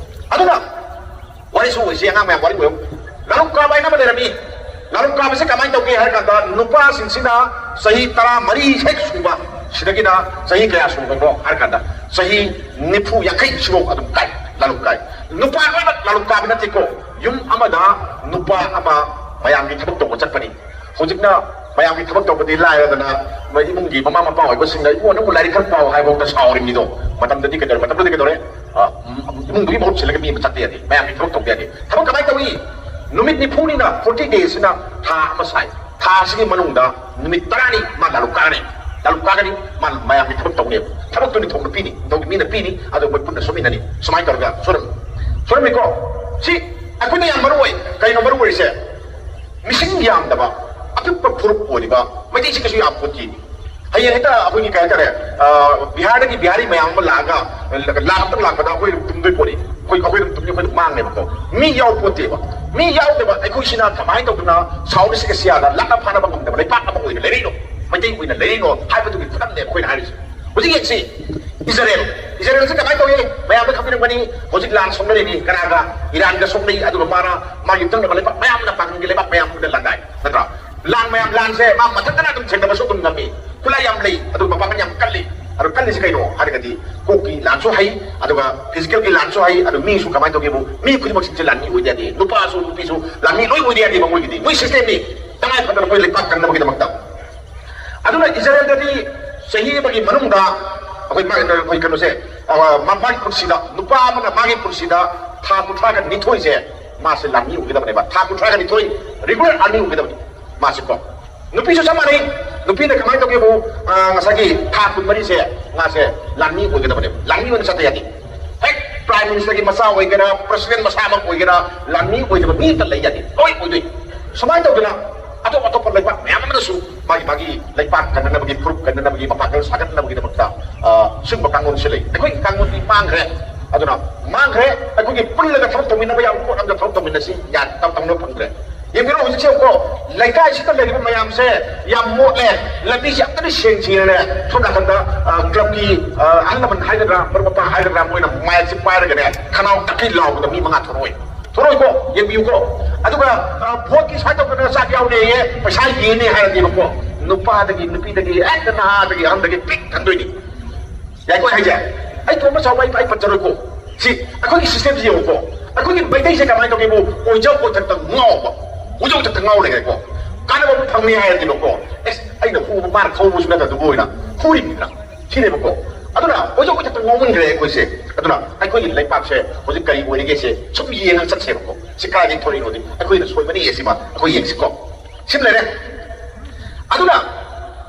ꯑꯗꯨꯅ ꯋꯥꯔꯤꯁꯨ ꯑꯣꯏꯁꯤ, ꯑꯉꯥꯡ ꯃꯌꯥꯝ ꯋꯥꯔꯤ ꯑꯣꯏꯌꯨ꯫ ꯂꯥꯂꯨꯛ ꯀꯥꯕ ꯍꯥꯏꯅ ꯑꯃ ꯂꯩꯔꯝꯃꯤ꯫ ꯂꯥꯂꯨꯛ ꯀꯥꯕꯁꯦ ꯀꯃꯥꯏꯅ ꯇꯧꯒꯦ ꯍꯥꯏꯔ ꯀꯥꯟꯗ, ꯅꯨꯄꯥꯁꯤꯡꯁꯤꯅ ꯆꯍꯤ ꯇꯔꯥꯃꯔꯤ ꯍꯦꯛ ꯁꯨꯕ, ꯁꯤꯗꯒꯤꯅ ꯆꯍꯤ ꯀꯌꯥ ꯁꯨꯕꯅꯣ ꯍꯥꯏꯔ ꯀꯥꯟꯗ, ꯆꯍꯤ ꯅꯤꯐꯨ ꯌꯥꯡꯈꯩ ꯁꯤꯐꯥꯎ ꯑꯗꯨꯝ ꯀꯥꯏ, ꯂꯥꯂꯨꯛ ꯀꯥꯏ꯫ ꯅꯨꯄꯥ ꯂꯣꯏꯅꯃꯛ ꯂꯥꯂꯨꯛ ꯀꯥꯕ ꯅꯠꯇꯦꯀꯣ꯫ ꯌꯨꯝ ꯑꯃꯗ ꯅꯨꯄꯥ ꯑꯃ ꯃꯌꯥꯝꯒꯤ ꯊꯕꯛ ꯇꯧꯕ ꯆꯠꯄꯅꯤ꯫ ꯍꯧꯖꯤꯛꯅ ꯃꯌꯥꯝꯒꯤ ꯊꯕꯛ ꯇꯧꯕꯗꯤ ꯂꯥꯏꯔꯗꯅ, ꯃꯣꯏ ꯏꯃꯨꯡꯒꯤ ꯃꯃꯥ ꯃꯄꯥ ꯑꯣꯏꯕꯁꯤꯡꯅ, "ꯏꯕꯨꯡꯉꯣ, ꯅꯪꯕꯨ ꯂꯥꯏꯔꯤꯛ ꯈꯔ ꯄꯥꯎ" ꯍꯥꯏꯕꯐꯥꯎꯗ ꯁꯥꯎꯔꯤꯕꯅꯤꯗꯣ꯫ ꯃꯇꯝꯗꯗꯤ ꯀꯩꯗꯧꯔꯦ? ꯃꯇꯝꯗꯨꯗꯤ ꯀꯩꯗꯧꯔꯦ? ꯑ, ꯎꯝ, ꯏꯃꯨꯡꯗꯨꯒꯤ ꯃꯍꯨꯠ ꯁꯤꯜꯂꯒ ꯃꯤ ꯑꯃ ꯆꯠꯄ ꯌꯥꯗꯦ, ꯃꯌꯥꯝꯒꯤ ꯊꯕꯛ ꯇꯧꯕ ꯌꯥꯗꯦ꯫ ꯊꯕꯛ ꯀꯃꯥꯏꯅ ꯇꯧꯏ? ꯅꯨꯃꯤꯠ ꯅꯤꯐꯨꯅꯤꯅ, forty daysꯁꯤꯅ ꯊꯥ ꯑꯃ ꯁꯥꯏ꯫ ꯊꯥ ꯑꯁꯤꯒꯤ ꯃꯅꯨꯡꯗ ꯅꯨꯃꯤꯠ ꯇꯔꯥꯅꯤ ꯃꯥ ꯂꯥꯂꯨꯛ ꯀꯥꯒꯅꯤ꯫ ꯂꯥꯂꯨꯛ ꯀꯥꯒꯅꯤ, ꯃꯥ ꯃꯌꯥꯝꯒꯤ ꯊꯕꯛ ꯇꯧꯅꯦꯕ꯫ ꯊꯕꯛꯇꯨ ꯅꯤꯡꯊꯧꯅ ꯄꯤꯅꯤ, ꯅꯤꯡꯊꯧꯒꯤ ꯃꯤꯅ ꯄꯤꯅꯤ, ꯑꯗꯨ ꯃꯣꯏ ꯄꯨꯟꯅ ꯁꯨꯃꯤꯟꯅꯅꯤ꯫ ꯁꯨꯃꯥꯏꯅ ꯇꯧꯔꯒ ꯁꯨꯔꯝꯃꯤ꯫ ꯁꯨꯔꯝꯃꯤꯀꯣ? ꯁꯤ ꯑꯩꯈꯣꯏꯅ ꯌꯥꯝ ꯃꯔꯨ ꯑꯣꯏ꯫ ꯀꯩꯅꯣ ꯃꯔꯨ ꯑꯣꯏꯔꯤꯁꯦ? ꯃꯤꯁꯤꯡ ꯌꯥꯝꯗꯕ, ꯑꯄꯤꯛꯄ ꯐꯨꯔꯨꯞ ꯑꯣꯏꯔꯤꯕ ꯃꯩꯇꯩꯁꯤ ꯀꯩꯁꯨ ꯌꯥꯝ ꯄꯣꯠꯇꯦ꯫ ꯍꯌꯦꯡ ꯍꯦꯛꯇ ꯑꯩꯈꯣꯏꯒꯤ ꯀꯩ ꯍꯥꯏꯇꯥꯔꯦ, ꯑ, ꯕꯤꯍꯥꯔꯗꯒꯤ ꯕꯤꯍꯥꯔꯤ ꯃꯌꯥꯝ ꯑꯃ ꯂꯥꯛꯑꯒ, ꯂꯥꯛ ꯑꯃꯇꯪ ꯂꯥꯛꯄꯗ ꯑꯩꯈꯣꯏ ꯑꯗꯨꯝ ꯇꯨꯝꯗꯣꯏ ꯄꯣꯠꯅꯤ꯫ ꯑꯩꯈꯣꯏ, ꯑꯩꯈꯣꯏ ꯑꯗꯨꯝ ꯇꯨꯝꯅꯤ, ꯑꯩꯈꯣꯏ ꯑꯗꯨꯝ ꯃꯥꯡꯅꯦꯕꯀꯣ꯫ ꯃꯤ ꯌꯥꯎ ꯄꯣꯠꯇꯦꯕ꯫ ꯃꯤ ꯌꯥꯎꯗꯕ ꯑꯩꯈꯣꯏꯁꯤꯅ ꯀꯃꯥꯏꯅ ꯇꯧꯗꯅ ꯁꯥꯎꯠ ꯏꯁ ꯑꯦꯁꯤꯌꯥꯗ ꯂꯥꯛꯅ ꯐꯥꯅꯕ ꯉꯝꯗꯕ ꯂꯩꯄꯥꯛ ꯑꯃ ꯑꯣꯏꯅ ꯂꯩꯔꯛꯏꯅꯣ, ꯃꯩꯇꯩ ꯑꯣꯏꯅ ꯂꯩꯔꯛꯏꯅꯣ ꯍꯥꯏꯕꯗꯨꯒꯤ ꯈꯨꯗꯝꯅꯦꯕ ꯑꯩꯈꯣꯏꯅ ꯍꯥꯏꯔꯤꯁꯦ꯫ ꯍꯧꯖꯤꯛ ꯌꯦꯡꯁꯤ, ꯏꯖꯔꯦꯜ꯫ ꯏꯖꯔꯦꯜꯁꯦ ꯀꯃꯥꯏꯅ ꯇꯧꯏ? ꯃꯌꯥꯝꯅ ꯈꯪꯕꯤꯔꯝꯒꯅꯤ꯫ ꯍꯧꯖꯤꯛ ꯂꯥꯟ ꯁꯣꯛꯅꯔꯤꯅꯤ꯫ ꯀꯅꯥꯒ? ꯏꯔꯥꯟꯒ ꯁꯣꯛꯅꯩ꯫ ꯑꯗꯨꯒ ꯃꯥꯅ, ꯃꯥꯒꯤ ꯌꯨꯝꯊꯪꯅꯕ ꯂꯩꯄꯥꯛ ꯃꯌꯥꯝꯅ, ꯄꯥꯡꯒꯜꯒꯤ ꯂꯩꯄꯥꯛ ꯃꯌꯥꯝꯗ ꯂꯥꯟꯗꯥꯏ, ꯅꯠꯇ꯭ꯔꯥ? ꯂꯥꯟ ꯃꯌꯥꯝ, ꯂꯥꯟꯁꯦ ꯃꯥ ꯃꯊꯟꯇꯅ ꯑꯗꯨꯝ ꯊꯦꯡꯅꯕꯁꯨ ꯑꯗꯨꯝ ꯉꯝꯃꯤ꯫ ꯈꯨꯠꯂꯥꯏ ꯌꯥꯝ ꯂꯩ, ꯑꯗꯨꯒ ꯃꯄꯥꯡꯒꯜ ꯌꯥꯝ ꯀꯜꯂꯤ꯫ ꯑꯗꯨ ꯀꯜꯂꯤꯁꯤ ꯀꯩꯅꯣ ꯍꯥꯏꯔꯒꯗꯤ, ꯀꯣꯛꯀꯤ ꯂꯥꯟꯁꯨ ꯍꯩ, ꯑꯗꯨꯒ ꯐꯤꯖꯤꯀꯦꯜꯒꯤ ꯂꯥꯟꯁꯨ ꯍꯩ꯫ ꯑꯗꯨ ꯃꯤꯁꯨ ꯀꯃꯥꯏꯅ ꯇꯧꯒꯦꯕꯨ, ꯃꯤ ꯈꯨꯗꯤꯡꯃꯛꯁꯤꯡꯁꯦ ꯂꯥꯟꯃꯤ ꯑꯣꯏꯗ ꯌꯥꯗꯦ꯫ ꯅꯨꯄꯥꯁꯨ ꯅꯨꯄꯤꯁꯨ ꯂꯥꯟꯃꯤ ꯂꯣꯏ ꯑꯣꯏꯗ ꯌꯥꯗꯦꯕ ꯃꯣꯏꯒꯤꯗꯤ꯫ ꯃꯣꯏ ꯁꯤꯁꯇꯦꯝꯅꯤ꯫ ꯇꯉꯥꯏ ꯐꯗꯅ ꯑꯩꯈꯣꯏ ꯂꯩꯄꯥꯛ ꯀꯟꯅꯕꯒꯤꯗꯃꯛꯇ꯫ ꯑꯗꯨꯅ ꯏꯖꯔꯦꯜꯗꯗꯤ ꯆꯍꯤ ꯑꯃꯒꯤ ꯃꯅꯨꯡꯗ ꯑꯩꯈꯣꯏ ꯃꯥ-, ꯑꯩꯈꯣꯏ ꯀꯩꯅꯣꯁꯦ, ꯑ, ꯃꯥ-, ꯃꯥꯒꯤ ꯄꯨꯟꯁꯤꯗ, ꯅꯨꯄꯥ ꯑꯃꯅ ꯃꯥꯒꯤ ꯄꯨꯟꯁꯤꯗ ꯊꯥ ꯀꯨꯟꯊ꯭ꯔꯥꯒ ꯅꯤꯊꯣꯏꯁꯦ ꯃꯥꯁꯦ ꯂꯥꯟꯃꯤ ꯑꯣꯏꯒꯗꯕꯅꯦꯕ꯫ ꯊꯥ ꯀꯨꯟꯊ꯭ꯔꯥꯒ ꯅꯤꯊꯣꯏ ꯔꯤꯒꯨꯂꯔ ꯑꯥꯔꯃꯤ ꯑꯣꯏꯒꯗꯕꯅꯤ ꯃꯥꯁꯦꯀꯣ꯫ ꯅꯨꯄꯤꯁꯨ ꯆꯞ ꯃꯥꯟꯅꯩ꯫ ꯅꯨꯄꯤꯅ ꯀꯃꯥꯏꯅ ꯇꯧꯒꯦꯕꯨ, ꯑ, ꯉꯁꯥꯏꯒꯤ ꯊꯥ ꯀꯨꯟꯃꯔꯤꯁꯦ ꯃꯥꯁꯦ ꯂꯥꯟꯃꯤ ꯑꯣꯏꯒꯗꯕꯅꯦꯕ꯫ ꯂꯥꯟꯃꯤ ꯑꯣꯏꯅ ꯆꯠꯇ ꯌꯥꯗꯦ꯫ ꯍꯦꯛ ꯄ꯭ꯔꯥꯏꯝ ꯃꯤꯅꯤꯁꯇꯔꯒꯤ ꯃꯆꯥ ꯑꯣꯏꯒꯦꯔꯥ, ꯄ꯭ꯔꯁꯤꯗꯦꯟ ꯃꯆꯥꯃꯛ ꯑꯣꯏꯒꯦꯔꯥ, ꯂꯥꯟꯃꯤ ꯑꯣꯏꯗꯕ ꯃꯤ ꯑꯝꯇ ꯂꯩ ꯌꯥꯗꯦ꯫ ꯂꯣꯏ ꯑꯣꯏꯗꯣꯏ꯫ ꯁꯨꯃꯥꯏꯅ ꯇꯧꯗꯅ ꯑꯇꯣꯞ ꯑꯇꯣꯞꯄ ꯂꯩꯕꯥꯛ ꯃꯌꯥꯝ ꯑꯃꯅꯁꯨ ꯃꯥꯒꯤ ꯃꯥꯒꯤ ꯂꯩꯄꯥꯛ ꯀꯟꯅꯅꯕꯒꯤ, ꯐꯨꯔꯨꯞ ꯀꯟꯅꯅꯕꯒꯤ, ꯃꯄꯥꯡꯒꯜ ꯁꯥꯒꯠꯅꯕꯒꯤꯗꯃꯛꯇ, ꯑ, ꯁꯤꯒꯨꯝꯕ ꯀꯥꯡꯂꯣꯟꯁꯦ ꯂꯩ꯫ ꯑꯩꯈꯣꯏꯒꯤ ꯀꯥꯡꯂꯣꯟꯗꯤ ꯃꯥꯡꯈ꯭ꯔꯦ꯫ ꯑꯗꯨꯅ ꯃꯥꯡꯈ꯭ꯔꯦ꯫ ꯑꯩꯈꯣꯏꯒꯤ ꯄꯨꯜꯂꯒ ꯊꯕꯛ ꯇꯧꯃꯤꯟꯅꯕ ꯌꯥꯕ ꯄꯣꯠ ꯑꯝꯗ ꯊꯕꯛ ꯇꯧꯃꯤꯟꯅꯁꯤ꯫ ꯌꯥ-, ꯇꯧ-, ꯇꯧꯅꯕ ꯐꯪꯗ꯭ꯔꯦ꯫ ꯌꯦꯡꯕꯤꯔꯣ, ꯍꯧꯖꯤꯛꯁꯦ ꯌꯦꯡꯉꯨꯀꯣ, ꯂꯩꯀꯥꯏꯁꯤꯗ ꯂꯩꯔꯤꯕ ꯃꯌꯥꯝꯁꯦ ꯌꯥꯝ ꯃꯣꯠꯂꯦ, ꯂꯝꯕꯤꯁꯦ ꯌꯥꯝ ꯀꯟꯅ ꯁꯦꯡ ꯁꯦꯡꯅꯅꯦ, ꯁꯣꯝ ꯅꯥꯀꯟꯗ, ꯑ, ꯀ꯭ꯂꯕꯀꯤ, ꯑ, ꯑꯍꯜ ꯂꯃꯟ ꯍꯥꯏꯒꯗ꯭ꯔꯥ, ꯃꯔꯨꯞ ꯃꯄꯥꯡ ꯍꯥꯏꯒꯗ꯭ꯔꯥ, ꯃꯣꯏꯅ ꯃꯥꯏꯛꯁꯦ ꯄꯥꯏꯔꯒꯅꯦ, ꯈꯅꯥꯎ ꯇꯛꯈꯩ ꯂꯥꯎꯕꯗ ꯃꯤ ꯃꯉꯥ ꯊꯣꯛꯂꯛꯑꯣꯏ꯫ ꯊꯣꯛꯂꯛꯑꯣꯏꯀꯣ? ꯌꯦꯡꯕꯤꯌꯨꯀꯣ꯫ ꯑꯗꯨꯒ, ꯑ, ꯚꯣꯠꯀꯤ ꯁꯨꯃꯥꯏꯅ ꯇꯧꯗꯅ ꯆꯥꯛ ꯌꯥꯎꯅꯦꯌꯦ, ꯄꯩꯁꯥ ꯌꯦꯟꯅꯦ ꯍꯥꯏꯔꯗꯤꯕꯀꯣ, ꯅꯨꯄꯥꯗꯒꯤ, ꯅꯨꯄꯤꯗꯒꯤ, ꯍꯦꯛꯇ ꯅꯍꯥꯗꯒꯤ ꯑꯍꯟꯗꯒꯤ ꯄꯤꯛ ꯊꯟꯗꯣꯏꯅꯤ꯫ ꯌꯥꯏꯀꯣ ꯍꯥꯏꯁꯦ? ꯑꯩ ꯇꯣꯝꯕ ꯆꯥꯎꯕ ꯑꯩ, ꯑꯩ ꯄꯟꯖꯔꯣꯏꯀꯣ꯫ ꯁꯤ ꯑꯩꯈꯣꯏꯒꯤ ꯁꯤꯁꯇꯦꯝꯁꯤ ꯌꯦꯡꯉꯨꯀꯣ꯫ ꯑꯩꯈꯣꯏꯒꯤ ꯃꯩꯇꯩꯁꯦ ꯀꯃꯥꯏꯅ ꯇꯧꯒꯦꯕꯨ, ꯑꯣꯏꯖ ꯑꯣꯏꯊꯛꯇ ꯉꯥꯎꯕ, ꯑꯣꯏꯖ ꯑꯣꯏꯊꯛꯇ ꯉꯥꯎ ꯂꯩꯔꯦꯀꯣ꯫ ꯀꯥꯟꯅꯕ ꯑꯃ ꯐꯪꯅꯤ ꯍꯥꯏꯔꯗꯤꯕꯀꯣ, ꯑꯦꯁ, ꯑꯩꯅ ꯍꯨꯕ ꯃꯥꯅ ꯊꯧꯕꯁꯨ ꯅꯠꯇꯕꯗꯨꯕꯨ ꯑꯣꯏꯅ ꯍꯨꯔꯤꯕꯅꯤꯅ ꯁꯤꯅꯦꯕꯀꯣ꯫ ꯑꯗꯨꯅ ꯑꯣꯏꯖ ꯑꯣꯏꯊꯛꯇ ꯉꯥꯎꯃꯟꯈ꯭ꯔꯦ ꯑꯩꯈꯣꯏꯁꯦ꯫ ꯑꯗꯨꯅ ꯑꯩꯈꯣꯏꯒꯤ ꯂꯩꯄꯥꯛꯁꯦ ꯍꯧꯖꯤꯛ ꯀꯔꯤ ꯑꯣꯏꯔꯤꯒꯦꯁꯦ ꯁꯨꯝ ꯌꯦꯡꯉꯒ ꯆꯠꯁꯦꯕꯀꯣ꯫ ꯁꯤ ꯀꯗꯥꯏꯗꯒꯤ ꯊꯣꯔꯛꯏꯅꯣꯗꯤ ꯑꯩꯈꯣꯏꯅ ꯁꯣꯏꯕꯅꯤ꯫ ꯁꯤꯃ ꯑꯩꯈꯣꯏ ꯌꯦꯡꯁꯤꯀꯣ꯫ ꯁꯤꯃ ꯂꯩꯔꯦ꯫ ꯑꯗꯨꯅ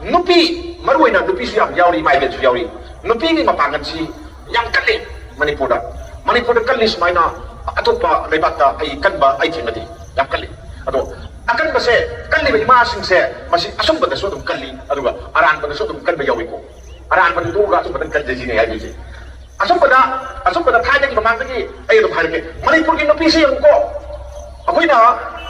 ꯅꯨꯄꯤ, ꯃꯔꯨ ꯑꯣꯏꯅ ꯅꯨꯄꯤꯁꯨ ꯌꯥꯝ ꯌꯥꯎꯔꯤ, ꯏꯃꯥ ꯏꯕꯦꯟꯁꯨ ꯌꯥꯎꯔꯤ꯫ ꯅꯨꯄꯤꯒꯤ ꯃꯄꯥꯡꯒꯜꯁꯤ ꯌꯥꯝ ꯀꯜꯂꯤ ꯃꯅꯤꯄꯨꯔꯗ꯫ ꯃꯅꯤꯄꯨꯔꯗ ꯀꯜꯂꯤ ꯁꯨꯃꯥꯏꯅ ꯑꯇꯣꯞꯄ ꯂꯩꯕꯥꯛꯇ ꯑꯩ ꯀꯟꯕ ꯑꯩ ꯊꯦꯡꯅꯗꯦ꯫ ꯌꯥꯝ ꯀꯜꯂꯤ꯫ ꯑꯗꯣ ꯑꯀꯟꯕꯁꯦ, ꯀꯜꯂꯤꯕ ꯏꯃꯥꯁꯤꯡꯁꯦ ꯃꯁꯤ ꯑꯆꯨꯝꯕꯗꯁꯨ ꯑꯗꯨꯝ ꯀꯜꯂꯤ, ꯑꯗꯨꯒ ꯑꯔꯥꯟꯕꯗꯁꯨ ꯑꯗꯨꯝ ꯀꯟꯕ ꯌꯥꯎꯏꯀꯣ꯫ ꯑꯔꯥꯟꯕꯗꯨ ꯇꯣꯛꯑꯒ ꯑꯆꯨꯝꯕꯗ ꯀꯟꯖꯁꯤꯅꯦ ꯍꯥꯏꯗꯣꯏꯁꯦ꯫ ꯑꯆꯨꯝꯕꯗ, ꯑꯆꯨꯝꯕꯗ ꯊꯥꯏꯅꯒꯤ ꯃꯃꯥꯡꯗꯒꯤ ꯑꯩ ꯑꯗꯨꯝ ꯍꯥꯏꯔꯛꯀꯦ, ꯃꯅꯤꯄꯨꯔꯒꯤ ꯅꯨꯄꯤꯁꯤ ꯌꯦꯡꯉꯨꯀꯣ꯫ ꯑꯩꯈꯣꯏꯅ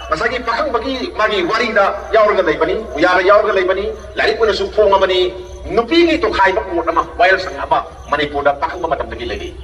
ꯉꯁꯥꯏꯒꯤ ꯄꯥꯈꯪꯕꯒꯤ ꯃꯥꯒꯤ ꯋꯥꯔꯤꯗ ꯌꯥꯎꯔꯒ ꯂꯩꯕꯅꯤ, ꯎꯌꯥꯗ ꯌꯥꯎꯔꯒ ꯂꯩꯕꯅꯤ, ꯂꯥꯏꯔꯤꯛ ꯑꯣꯏꯅꯁꯨ ꯐꯣꯡꯉꯕꯅꯤ꯫ ꯅꯨꯄꯤꯒꯤ ꯇꯣꯈꯥꯏꯕ ꯀꯣꯔꯠ ꯑꯃ, ꯋꯥꯌꯦꯜ ꯁꯪ ꯑꯃ ꯃꯅꯤꯄꯨꯔꯗ ꯄꯥꯈꯪꯕ ꯃꯇꯝꯗꯒꯤ ꯂꯩꯔꯤ꯫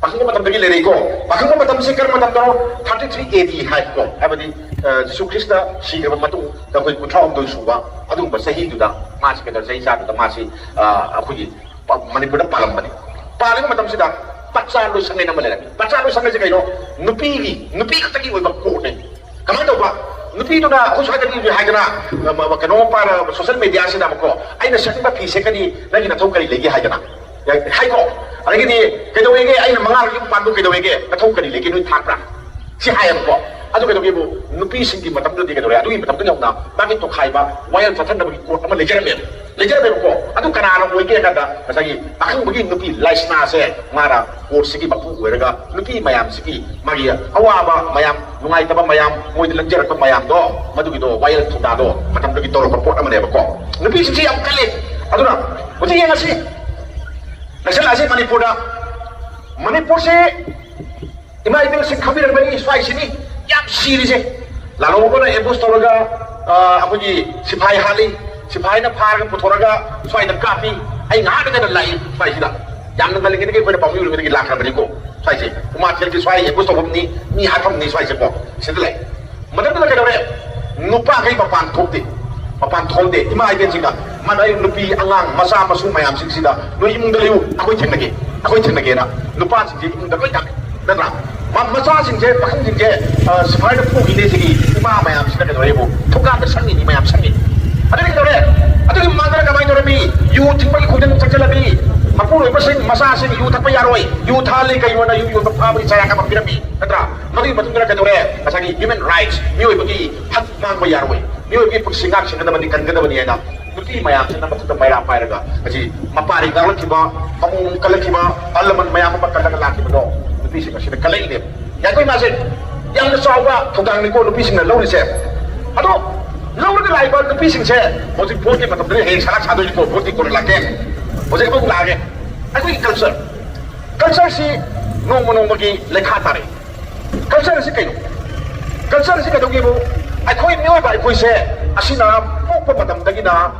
ꯄꯥꯈꯪꯕ ꯃꯇꯝꯗꯒꯤ ꯂꯩꯔꯛꯏꯀꯣ꯫ ꯄꯥꯈꯪꯕ ꯃꯇꯝꯁꯦ ꯀꯔꯝꯕ ꯃꯇꯝꯗꯅꯣ? ꯊꯥꯔꯇꯤ ꯊ꯭ꯔꯤ ꯑꯦ ꯗꯤ ꯍꯥꯏꯀꯣ, ꯍꯥꯏꯕꯗꯤ, ꯑ, ꯖꯤꯁꯨ ꯈ꯭ꯔꯤꯁꯇ ꯁꯤꯈ꯭ꯔꯕ ꯃꯇꯨꯡꯗ ꯑꯩꯈꯣꯏ ꯀꯨꯟꯊ꯭ꯔꯥ ꯍꯨꯝꯗꯣꯏ ꯁꯨꯕ ꯑꯗꯨꯒꯨꯝꯕ ꯆꯍꯤꯗꯨꯗ ꯃꯥꯁꯤ ꯀꯩꯗꯧ-, ꯆꯍꯤ ꯆꯥꯗꯨꯗ ꯃꯥꯁꯤ, ꯑ, ꯑꯩꯈꯣꯏꯒꯤ ꯄ-, ꯃꯅꯤꯄꯨꯔꯗ ꯄꯥꯜꯂꯝꯕꯅꯤ꯫ ꯄꯥꯜꯂꯤꯕ ꯃꯇꯝꯁꯤꯗ ꯄꯠꯆꯥ ꯂꯣꯏꯁꯪ ꯍꯥꯏꯅ ꯑꯃ ꯂꯩꯔꯝꯃꯤ꯫ ꯄꯠꯆꯥ ꯂꯣꯏꯁꯪ ꯍꯥꯏꯁꯦ ꯀꯩꯅꯣ? ꯅꯨꯄꯤꯒꯤ, ꯅꯨꯄꯤ ꯈꯛꯇꯒꯤ ꯑꯣꯏꯕ ꯀꯣꯔꯠꯅꯦ꯫ ꯀꯃꯥꯏꯅ ꯇꯧꯕ? ꯅꯨꯄꯤꯗꯨꯅ ꯑꯩꯈꯣꯏ ꯁ꯭ꯋꯥꯏꯗꯗꯤ ꯍꯧꯖꯤꯛ ꯍꯥꯏꯗꯅ, ꯃ-, ꯃ-, ꯀꯩꯅꯣ ꯄꯥꯏꯔ, ꯁꯣꯁꯦꯜ ꯃꯦꯗꯤꯌꯥꯁꯤꯗ ꯑꯃꯨꯛꯀꯣ, "ꯑꯩꯅ ꯁꯦꯠꯅꯤꯡꯕ ꯐꯤ ꯁꯦꯠꯀꯅꯤ, ꯅꯪꯒꯤ ꯅꯊꯧ ꯀꯔꯤ ꯂꯩꯒꯦ?" ꯍꯥꯏꯗꯅ꯫ ꯍꯥꯏꯀꯣ? ꯑꯗꯒꯤꯗꯤ, "ꯀꯩꯗꯧꯋꯦꯒꯦ? ꯑꯩꯅ ꯃꯉꯥꯔꯛ ꯌꯨꯝ ꯄꯥꯟꯕ ꯀꯩꯗꯧꯋꯦꯒꯦ? ꯅꯊꯧ ꯀꯔꯤ ꯂꯩꯒꯦ? ꯅꯣꯏ ꯊꯥꯛꯄ꯭ꯔꯥ?" ꯁꯤ ꯍꯥꯏꯌꯦꯕꯀꯣ꯫ ꯑꯗꯨ ꯀꯩꯗꯧꯒꯦꯕꯨ, ꯅꯨꯄꯤꯁꯤꯡꯒꯤ ꯃꯇꯝꯗꯨꯗꯗꯤ ꯀꯩꯗꯧꯔꯦ? ꯑꯗꯨꯒꯤ ꯃꯇꯝꯗꯨꯗ ꯌꯧꯅ ꯃꯥꯒꯤ ꯇꯣꯈꯥꯏꯕ, ꯋꯥꯌꯦꯜ ꯆꯠꯊꯅꯕꯒꯤ ꯀꯣꯔꯠ ꯑꯃ ꯂꯩꯖꯔꯝꯃꯦꯕ꯫ ꯂꯩꯖꯔꯝꯃꯦꯕꯀꯣ꯫ ꯑꯗꯨ ꯀꯅꯥꯅ ꯑꯣꯏꯒꯦ ꯍꯥꯏ ꯀꯥꯟꯗ, ꯉꯁꯥꯏꯒꯤ ꯄꯥꯈꯪꯕꯒꯤ ꯅꯨꯄꯤ ꯂꯥꯏꯁꯅꯥꯁꯦ ꯃꯥꯅ ꯀꯣꯔꯠꯁꯤꯒꯤ ꯃꯄꯨ ꯑꯣꯏꯔꯒ ꯅꯨꯄꯤ ꯃꯌꯥꯝꯁꯤꯒꯤ ꯃꯥꯒꯤ ꯑꯋꯥꯕ ꯃꯌꯥꯝ, ꯅꯨꯡꯉꯥꯏꯇꯕ ꯃꯌꯥꯝ, ꯃꯣꯏꯗ ꯂꯪꯖꯔꯛꯄ ꯃꯌꯥꯝꯗꯣ, ꯃꯗꯨꯒꯤꯗꯣ ꯋꯥꯌꯦꯜ ꯊꯧꯗꯥꯗꯣ ꯃꯇꯝꯗꯨꯒꯤ ꯇꯧꯔꯛꯄ ꯄꯣꯠ ꯑꯃꯅꯦꯕꯀꯣ꯫ ꯅꯨꯄꯤꯁꯤꯡꯁꯤ ꯌꯥꯝ ꯀꯜꯂꯤ꯫ ꯑꯗꯨꯅ ꯍꯧꯖꯤꯛ ꯌꯦꯡꯉꯁꯤ, ꯅꯛꯁꯜꯂꯛꯑꯁꯤ ꯃꯅꯤꯄꯨꯔꯗ꯫ ꯃꯅꯤꯄꯨꯔꯁꯤ ꯏꯃꯥ ꯏꯕꯦꯜꯁꯤꯡ ꯈꯪꯕꯤꯔꯝꯒꯅꯤ, ꯁ꯭ꯋꯥꯏꯁꯤꯅꯤ ꯌꯥꯝ ꯁꯤꯔꯤꯁꯦ꯫ ꯂꯥꯂꯣꯡꯕꯅ ambush ꯇꯧꯔꯒ, ꯑ, ꯑꯩꯈꯣꯏꯒꯤ ꯁꯤꯐꯥꯏ ꯍꯥꯠꯂꯤ, ꯁꯤꯐꯥꯏꯅ ꯐꯥꯔꯒ ꯄꯨꯊꯣꯔꯒ ꯁ꯭ꯋꯥꯏꯗ ꯀꯥꯞꯄꯤ꯫ ꯑꯩ ꯉꯥꯏꯍꯥꯛ ꯂꯩꯇꯅ ꯂꯥꯛꯏ ꯁ꯭ꯋꯥꯏꯁꯤꯗ꯫ ꯌꯥꯝꯅ ꯉꯜꯂꯤꯉꯩꯗꯒꯤ ꯑꯩꯈꯣꯏꯅ ꯄꯥꯎꯃꯤ ꯑꯣꯏꯔꯤꯉꯩꯗꯒꯤ ꯂꯥꯛꯈ꯭ꯔꯕꯅꯤꯀꯣ꯫ ꯁ꯭ꯋꯥꯏꯁꯦ ꯎꯃꯥꯊꯦꯜꯒꯤ ꯁ꯭ꯋꯥꯏ ambush ꯇꯧꯐꯝꯅꯤ, ꯃꯤ ꯍꯥꯠꯐꯝꯅꯤ ꯁ꯭ꯋꯥꯏꯁꯦꯀꯣ꯫ ꯁꯤꯗ ꯂꯩ꯫ ꯃꯇꯝꯗꯨꯗ ꯀꯩꯗꯧꯔꯦ? ꯅꯨꯄꯥꯈꯩ ꯃꯄꯥꯟ ꯊꯣꯛꯇꯦ, ꯃꯄꯥꯟ ꯊꯣꯛꯍꯟꯗꯦ꯫ ꯏꯃꯥ ꯏꯕꯦꯟꯁꯤꯡꯅ, ꯃꯥꯅ ꯅꯨꯄꯤ ꯑꯉꯥꯡ ꯃꯆꯥ ꯃꯁꯨ ꯃꯌꯥꯝꯁꯤꯡꯁꯤꯗ, "ꯅꯣꯏ ꯏꯃꯨꯡꯗ ꯂꯩꯌꯨ, ꯑꯩꯈꯣꯏ ꯊꯦꯡꯅꯒꯦ, ꯑꯩꯈꯣꯏ ꯊꯦꯡꯅꯒꯦꯅ" ꯅꯨꯄꯥꯁꯤꯡꯁꯤ ꯏꯃꯨꯡꯗ ꯂꯣꯏ ꯊꯝꯃꯦ, ꯅꯠꯇ꯭ꯔꯥ? ꯃ-, ꯃꯆꯥꯁꯤꯡꯁꯦ, ꯄꯥꯈꯪꯁꯤꯡꯁꯦ, ꯑ, ꯁꯤꯐꯥꯏꯅ ꯄꯨꯈꯤꯅꯦ꯫ ꯁꯤꯒꯤ ꯏꯃꯥ ꯃꯌꯥꯝꯁꯤꯅ ꯀꯩꯗꯧꯔꯦꯕꯨ? ꯊꯣꯡꯒꯥꯟꯗ ꯁꯪꯉꯤꯅꯤ, ꯃꯌꯥꯝ ꯁꯪꯉꯤ꯫ ꯑꯗꯨꯗꯤ ꯀꯩꯗꯧꯔꯦ? ꯑꯗꯨꯒꯤ ꯃꯃꯥꯡꯗꯅ ꯀꯃꯥꯏꯅ ꯇꯧꯔꯝꯃꯤ? ꯌꯨ ꯊꯛꯄꯒꯤ ꯈꯣꯡꯖꯪ ꯆꯠꯁꯤꯜꯂꯝꯃꯤ꯫ ꯃꯄꯨꯔꯣꯏꯕꯁꯤꯡ, ꯃꯆꯥꯁꯤꯡ ꯌꯨ ꯊꯛꯄ ꯌꯥꯔꯣꯏ, ꯌꯨ ꯊꯛꯍꯜꯂꯤ ꯀꯩꯅꯣꯅ ꯌꯨ ꯌꯣꯟꯕ ꯐꯥꯕꯒꯤ ꯆꯩꯔꯥꯛ ꯑꯃ ꯄꯤꯔꯝꯃꯤ, ꯅꯠꯇ꯭ꯔꯥ? ꯃꯗꯨꯒꯤ ꯃꯇꯨꯡꯗ ꯀꯩꯗꯧꯔꯦ? ꯉꯁꯥꯏꯒꯤ human rights, ꯃꯤꯑꯣꯏꯕꯒꯤ ꯍꯛ ꯃꯥꯡꯕ ꯌꯥꯔꯣꯏ꯫ ꯃꯤꯑꯣꯏꯕꯒꯤ ꯄꯨꯟꯁꯤ ꯉꯥꯛ ꯁꯦꯟꯒꯗꯕꯅꯤ, ꯀꯟꯒꯗꯕꯅꯤ ꯍꯥꯏꯅ ꯅꯨꯄꯤ ꯃꯌꯥꯝꯁꯤꯅ ꯃꯈꯨꯠꯇ ꯃꯩꯔꯥ ꯄꯥꯏꯔꯒ ꯉꯁꯤ ꯃꯄꯥꯔꯤ ꯉꯥꯛꯂꯛꯈꯤꯕ, ꯑꯃꯣꯝ ꯀꯜꯂꯛꯈꯤꯕ, ꯑꯍꯜ ꯂꯃꯟ ꯃꯌꯥꯝ ꯑꯃ ꯀꯜꯂꯒ ꯂꯥꯛꯈꯤꯕꯗꯣ ꯅꯨꯄꯤꯁꯤꯡ ꯑꯁꯤꯅ ꯀꯜꯂꯛꯏꯅꯦꯕ꯫ ꯌꯥꯏꯐ ꯏꯃꯥꯁꯦ ꯌꯥꯝꯅ ꯆꯥꯎꯕ ꯊꯧꯗꯥꯡꯅꯤꯀꯣ ꯅꯨꯄꯤꯁꯤꯡꯅ ꯂꯧꯔꯤꯁꯦ꯫ ꯑꯗꯣ ꯂꯧꯔꯒ ꯂꯥꯛꯏꯕ ꯅꯨꯄꯤꯁꯤꯡꯁꯦ ꯍꯧꯖꯤꯛ ꯚꯣꯠꯀꯤ ꯃꯇꯝꯗꯗꯤ ꯍꯌꯦꯡ ꯁꯂꯥꯛ ꯁꯥꯗꯣꯏꯅꯤꯀꯣ, ꯚꯣꯠꯇꯤ ꯀꯣꯟꯅ ꯂꯥꯛꯀꯦ꯫ ꯍꯧꯖꯤꯛ ꯑꯃꯨꯛ ꯂꯥꯛꯑꯒꯦ꯫ ꯑꯩꯈꯣꯏꯒꯤ ꯀꯜꯆꯔ, ꯀꯜꯆꯔꯁꯤ ꯅꯣꯡꯃ ꯅꯣꯡꯃꯒꯤ ꯂꯩꯈꯥ ꯇꯥꯔꯛꯏ꯫ ꯀꯜꯆꯔ ꯑꯁꯤ ꯀꯩꯅꯣ? ꯀꯜꯆꯔ ꯑꯁꯤ ꯀꯩꯗꯧꯒꯦꯕꯨ, ꯑꯩꯈꯣꯏ ꯃꯤꯑꯣꯏꯕ ꯑꯩꯈꯣꯏꯁꯦ ꯑꯁꯤꯅ ꯄꯣꯛꯄ ꯃꯇꯝꯗꯒꯤꯅ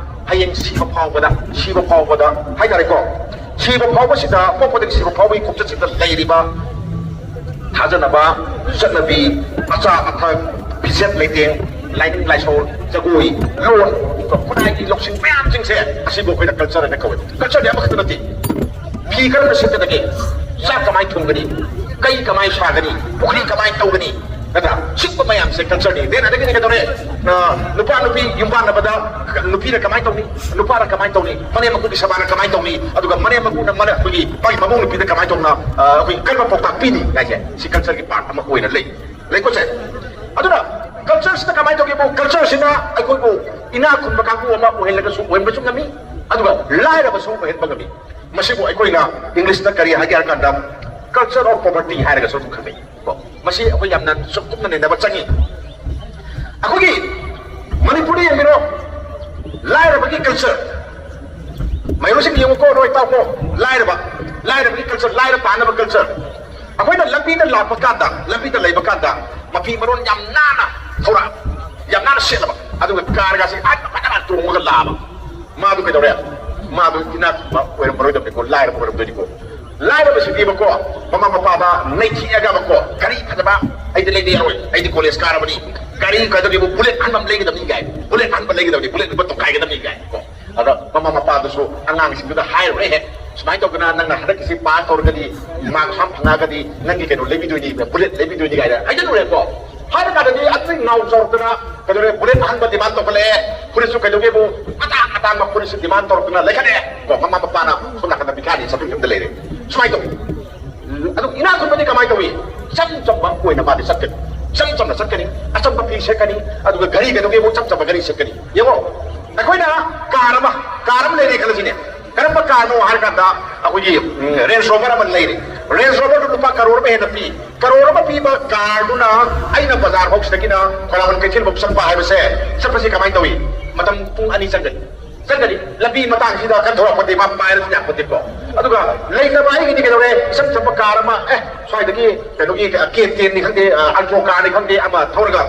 ꯍꯌꯦꯡ ꯁꯤꯕ ꯐꯥꯎꯕꯗ, ꯁꯤꯕ ꯐꯥꯎꯕꯗ ꯍꯥꯏꯇꯥꯔꯦꯀꯣ, ꯁꯤꯕ ꯐꯥꯎꯕꯁꯤꯗ, ꯄꯣꯛꯄꯗꯒꯤ ꯁꯤꯕ ꯐꯥꯎꯕꯒꯤ ꯈꯣꯡꯆꯠꯁꯤꯗ ꯂꯩꯔꯤꯕ ꯊꯥꯖꯅꯕ, ꯆꯠꯅꯕꯤ, ꯑꯆꯥ ꯑꯊꯛ, ꯐꯤꯖꯦꯠ ꯂꯩꯇꯦꯡ, ꯂꯥꯏꯅꯤꯡ ꯂꯥꯏꯁꯣꯟ, ꯖꯒꯣꯏ, ꯂꯣꯟ, ꯈꯨꯟꯅꯥꯏꯒꯤ ꯂꯧꯁꯤꯡ ꯃꯌꯥꯝꯁꯤꯡꯁꯦ ꯑꯁꯤꯕꯨ ꯑꯩꯈꯣꯏꯅ ꯀꯜꯆꯔ ꯍꯥꯏꯅ ꯀꯧꯋꯦ꯫ ꯀꯜꯆꯔꯗꯤ ꯑꯃꯈꯛꯇ ꯅꯠꯇꯦ꯫ ꯐꯤ ꯀꯔꯝꯅ ꯁꯦꯠꯀꯗꯒꯦ? ꯆꯥꯛ ꯀꯃꯥꯏꯅ ꯊꯣꯡꯒꯅꯤ? ꯀꯩ ꯀꯃꯥꯏꯅ ꯁꯥꯒꯅꯤ? ꯄꯨꯈ꯭ꯔꯤ ꯀꯃꯥꯏꯅ ꯇꯧꯒꯅꯤ? ꯅꯠꯇ꯭ꯔꯥ? ꯁꯤꯒꯨꯝꯕ ꯃꯌꯥꯝꯁꯦ ꯀꯜꯆꯔꯅꯤ꯫ ꯗꯦꯟ ꯑꯗꯒꯤꯗꯤ ꯀꯩꯗꯧꯔꯦ? ꯑ, ꯅꯨꯄꯥ ꯅꯨꯄꯤ ꯌꯨꯝ ꯄꯥꯟꯅꯕꯗ ꯅꯨꯄꯤꯅ ꯀꯃꯥꯏꯅ ꯇꯧꯅꯤ? ꯅꯨꯄꯥꯅ ꯀꯃꯥꯏꯅ ꯇꯧꯅꯤ? ꯃꯅꯦꯝ ꯃꯀꯨꯒꯤ ꯁꯦꯕꯥꯅ ꯀꯃꯥꯏꯅ ꯇꯧꯅꯤ? ꯑꯗꯨꯒ ꯃꯅꯦꯝ ꯃꯀꯨꯅ ꯃꯅꯦ-, ꯑꯩꯈꯣꯏꯒꯤ ꯃꯥꯒꯤ ꯃꯃꯧ ꯅꯨꯄꯤꯗ ꯀꯃꯥꯏꯅ ꯇꯧꯅ, ꯑ, ꯑꯩꯈꯣꯏꯒꯤ ꯀꯔꯝꯕ ꯄꯥꯎꯇꯥꯛ ꯄꯤꯅꯤ ꯍꯥꯏꯁꯦ ꯁꯤ ꯀꯜꯆꯔꯒꯤ ꯄꯥꯔꯠ ꯑꯃ ꯑꯣꯏꯅ ꯂꯩ꯫ ꯂꯩꯀꯣꯁꯦ꯫ ꯑꯗꯨꯅ ꯀꯜꯆꯔꯁꯤꯅ ꯀꯃꯥꯏꯅ ꯇꯧꯒꯦꯕꯨ, ꯀꯜꯆꯔꯁꯤꯅ ꯑꯩꯈꯣꯏꯕꯨ ꯏꯅꯥꯛ ꯈꯨꯟꯕ ꯀꯥꯡꯕꯨ ꯑꯃ ꯑꯣꯏꯍꯜꯂꯒꯁꯨ ꯑꯣꯏꯍꯟꯕꯁꯨ ꯉꯝꯃꯤ, ꯑꯗꯨꯒ ꯂꯥꯏꯔꯕꯁꯨ ꯑꯣꯏꯍꯟꯕ ꯉꯝꯃꯤ꯫ ꯃꯁꯤꯕꯨ ꯑꯩꯈꯣꯏꯅ ꯏꯪꯂꯤꯁꯇ ꯀꯔꯤ ꯍꯥꯏꯒꯦ ꯍꯥꯏꯔ ꯀꯥꯟꯗ culture of poverty ꯍꯥꯏꯔꯒꯁꯨ ꯑꯗꯨꯝ ꯈꯪꯅꯩ꯫ ꯀꯣ, ꯃꯁꯤ ꯑꯩꯈꯣꯏ ꯌꯥꯝꯅ ꯆꯨꯝꯅ ꯅꯩꯅꯕ ꯆꯪꯉꯤ꯫ ꯑꯩꯈꯣꯏꯒꯤ ꯃꯅꯤꯄꯨꯔꯗ ꯌꯦꯡꯕꯤꯔꯣ, ꯂꯥꯏꯔꯕꯒꯤ ꯀꯜꯆꯔ꯫ ꯃꯌꯣꯏꯁꯤꯡ ꯌꯦꯡꯉꯨꯀꯣ, ꯅꯣꯏ ꯇꯥꯎꯀꯣ꯫ ꯂꯥꯏꯔꯕ, ꯂꯥꯏꯔꯕꯒꯤ ꯀꯜꯆꯔ, ꯂꯥꯏꯔ ꯇꯥꯅꯕ ꯀꯜꯆꯔ꯫ ꯑꯩꯈꯣꯏꯅ ꯂꯝꯕꯤꯗ ꯂꯥꯛꯄ ꯀꯥꯟꯗ, ꯂꯝꯕꯤꯗ ꯂꯩꯕ ꯀꯥꯟꯗ ꯃꯐꯤ ꯃꯔꯣꯟ ꯌꯥꯝ ꯅꯥꯟꯅ ꯊꯧꯔꯛꯑꯕ, ꯌꯥꯝ ꯅꯥꯟꯅ ꯁꯦꯠꯂꯕ, ꯑꯗꯨꯒ ꯀꯥꯔꯒꯁꯤ ꯑꯥ ꯐꯖꯅ ꯇꯣꯡꯉꯒ ꯂꯥꯛꯑꯕ꯫ ꯃꯥꯗꯨ ꯀꯩꯗꯧꯔꯦ? ꯃꯥꯗꯨ ꯏꯅꯥꯛ ꯈꯨꯟꯕ ꯑꯣꯏꯔꯝꯃꯔꯣꯏꯗꯕꯅꯤꯀꯣ, ꯂꯥꯏꯔꯕ ꯑꯣꯏꯔꯝꯗꯣꯏꯅꯤꯀꯣ꯫ ꯂꯥꯏꯔꯕꯁꯤꯗꯤꯕꯀꯣ, ꯃꯃꯥ ꯃꯄꯥꯗ ꯅꯩꯊꯦꯛꯑꯒꯕꯀꯣ, ꯒꯥꯔꯤ ꯐꯖꯕ ꯑꯩꯗꯤ ꯂꯩꯕ ꯌꯥꯔꯣꯏ, ꯑꯩꯗꯤ ꯀꯣꯂꯦꯖ ꯀꯥꯔꯕꯅꯤ, ꯒꯥꯔꯤ ꯀꯩꯗꯧꯒꯦꯕꯨ ꯕꯨꯂꯦꯠ ꯑꯍꯟꯕ ꯑꯃ ꯂꯩꯒꯗꯕꯅꯤ ꯀꯥꯏ, ꯕꯨꯂꯦꯠ ꯑꯍꯟꯕ ꯂꯩꯒꯗꯕꯅꯤ, ꯕꯨꯂꯦꯠ ꯂꯨꯄꯥ ꯇꯣꯈꯥꯏꯒꯗꯕꯅꯤ ꯀꯥꯏ ꯀꯣ꯫ ꯑꯗ ꯃꯃꯥ ꯃꯄꯥꯗꯨꯁꯨ ꯑꯉꯥꯡꯁꯤꯡꯗꯨꯗ ꯍꯥꯏꯔꯨꯔꯦ ꯍꯦꯛ, "ꯁꯨꯃꯥꯏꯅ ꯇꯧꯗꯅ ꯅꯪꯅ ꯍꯟꯗꯛꯀꯤꯁꯤ ꯄꯥꯁ ꯇꯧꯔꯒꯗꯤ, ꯃꯥꯔꯛ ꯁꯨꯝ ꯐꯪꯉꯛꯑꯒꯗꯤ ꯅꯪꯒꯤ ꯀꯩꯅꯣ ꯂꯩꯕꯤꯗꯣꯏꯅꯤ, ꯕꯨꯂꯦꯠ ꯂꯩꯕꯤꯗꯣꯏꯅꯤ" ꯀꯥꯏꯅ ꯍꯥꯏꯖꯜꯂꯨꯔꯦꯀꯣ꯫ ꯍꯥꯏꯔ ꯀꯥꯟꯗꯗꯤ ꯑꯗꯨꯗꯩ ꯉꯥꯎ ꯆꯥꯎꯔꯛꯇꯅ ꯀꯩꯗꯧꯔꯦ, ꯕꯨꯂꯦꯠ ꯑꯍꯟꯕ ꯗꯤꯃꯥꯟ ꯇꯧꯈꯠꯂꯛꯑꯦ, ꯐꯨꯔꯤꯠꯁꯨ ꯀꯩꯗꯧꯒꯦꯕꯨ ꯑꯇꯥꯡ ꯑꯇꯥꯡꯕ ꯐꯨꯔꯤꯠꯁꯨ ꯗꯤꯃꯥꯟ ꯇꯧꯔꯛꯇꯅ ꯂꯩꯈꯠꯂꯛꯑꯦ ꯀꯣ꯫ ꯃꯃꯥ ꯃꯄꯥꯅ ꯁꯣꯝ ꯅꯥꯀꯟꯗ ꯃꯤꯈꯥꯗꯤ ꯆꯠꯊꯣꯛ ꯌꯨꯝꯗ ꯂꯩꯔꯦ꯫ ꯁꯨꯃꯥꯏꯅ ꯇꯧꯋꯤ꯫ ꯑꯗꯨ ꯏꯅꯥꯛ ꯈꯨꯟꯕꯗꯤ ꯀꯃꯥꯏꯅ ꯇꯧꯋꯤ? ꯏꯆꯝ ꯆꯝꯕ ꯑꯣꯏꯅ ꯃꯥꯗꯤ ꯆꯠꯀꯅꯤ꯫ ꯏꯆꯝ ꯆꯝꯅ ꯆꯠꯀꯅꯤ, ꯑꯆꯝꯕ ꯐꯤ ꯁꯦꯠꯀꯅꯤ, ꯑꯗꯨꯒ ꯒꯥꯔꯤ ꯀꯩꯗꯧꯒꯦꯕꯨ ꯏꯆꯝ ꯆꯝꯕ ꯒꯥꯔꯤ ꯁꯦꯠꯀꯅꯤ꯫ ꯌꯦꯡꯉꯣ, ꯑꯩꯈꯣꯏꯅ ꯀꯥꯔ ꯑꯃ, ꯀꯥꯔ ꯑꯃ ꯂꯩꯔꯦ ꯈꯜꯂꯁꯤꯅꯦ꯫ ꯀꯔꯝꯕ ꯀꯥꯔꯅꯣ ꯍꯥꯏꯔ ꯀꯥꯟꯗ, ꯑꯩꯈꯣꯏꯒꯤ ꯔꯦꯟꯖ ꯔꯣꯕꯔ ꯑꯃ ꯂꯩꯔꯦ꯫ ꯔꯦꯟꯖ ꯔꯣꯕꯔꯗꯨ ꯂꯨꯄꯥ ꯀꯔꯣꯔ ꯑꯃ ꯍꯦꯟꯅ ꯄꯤ꯫ ꯀꯔꯣꯔ ꯑꯃ ꯄꯤꯕ ꯀꯥꯔꯗꯨꯅ ꯑꯩꯅ ꯕꯖꯥꯔ ꯐꯥꯎꯁꯤꯗꯒꯤꯅ ꯈ꯭ꯋꯥꯏꯔꯝꯕꯟ ꯀꯩꯊꯦꯜ ꯐꯥꯎ ꯆꯠꯄ ꯍꯥꯏꯕꯁꯦ, ꯆꯠꯄꯁꯤ ꯀꯃꯥꯏꯅ ꯇꯧꯏ? ꯃꯇꯝ ꯄꯨꯡ ꯑꯅꯤ ꯆꯪꯒꯅꯤ꯫ ꯆꯪꯒꯅꯤ꯫ ꯂꯝꯕꯤ ꯃꯇꯥꯡꯁꯤꯗ ꯀꯟꯊꯣꯔꯛꯄꯗꯤ ꯃꯥ ꯄꯥꯏꯔꯁꯨ ꯌꯥꯄꯣꯠꯇꯦꯀꯣ꯫ ꯑꯗꯨꯒ ꯂꯩꯇꯕ ꯑꯩꯒꯤꯗꯤ ꯀꯩꯗꯧꯔꯦ? ꯏꯆꯝ ꯆꯝꯕ ꯀꯥꯔ ꯑꯃ, ꯑꯦ, ꯁ꯭ꯋꯥꯏꯗꯒꯤ ꯀꯩꯅꯣꯒꯤ ꯀꯦ ꯇꯦꯟꯅꯤ ꯈꯪꯗꯦ, ꯑꯜꯇ꯭ꯔꯣ ꯀꯥꯔꯅꯤ ꯈꯪꯗꯦ, ꯑꯃ ꯊꯧꯔꯒ,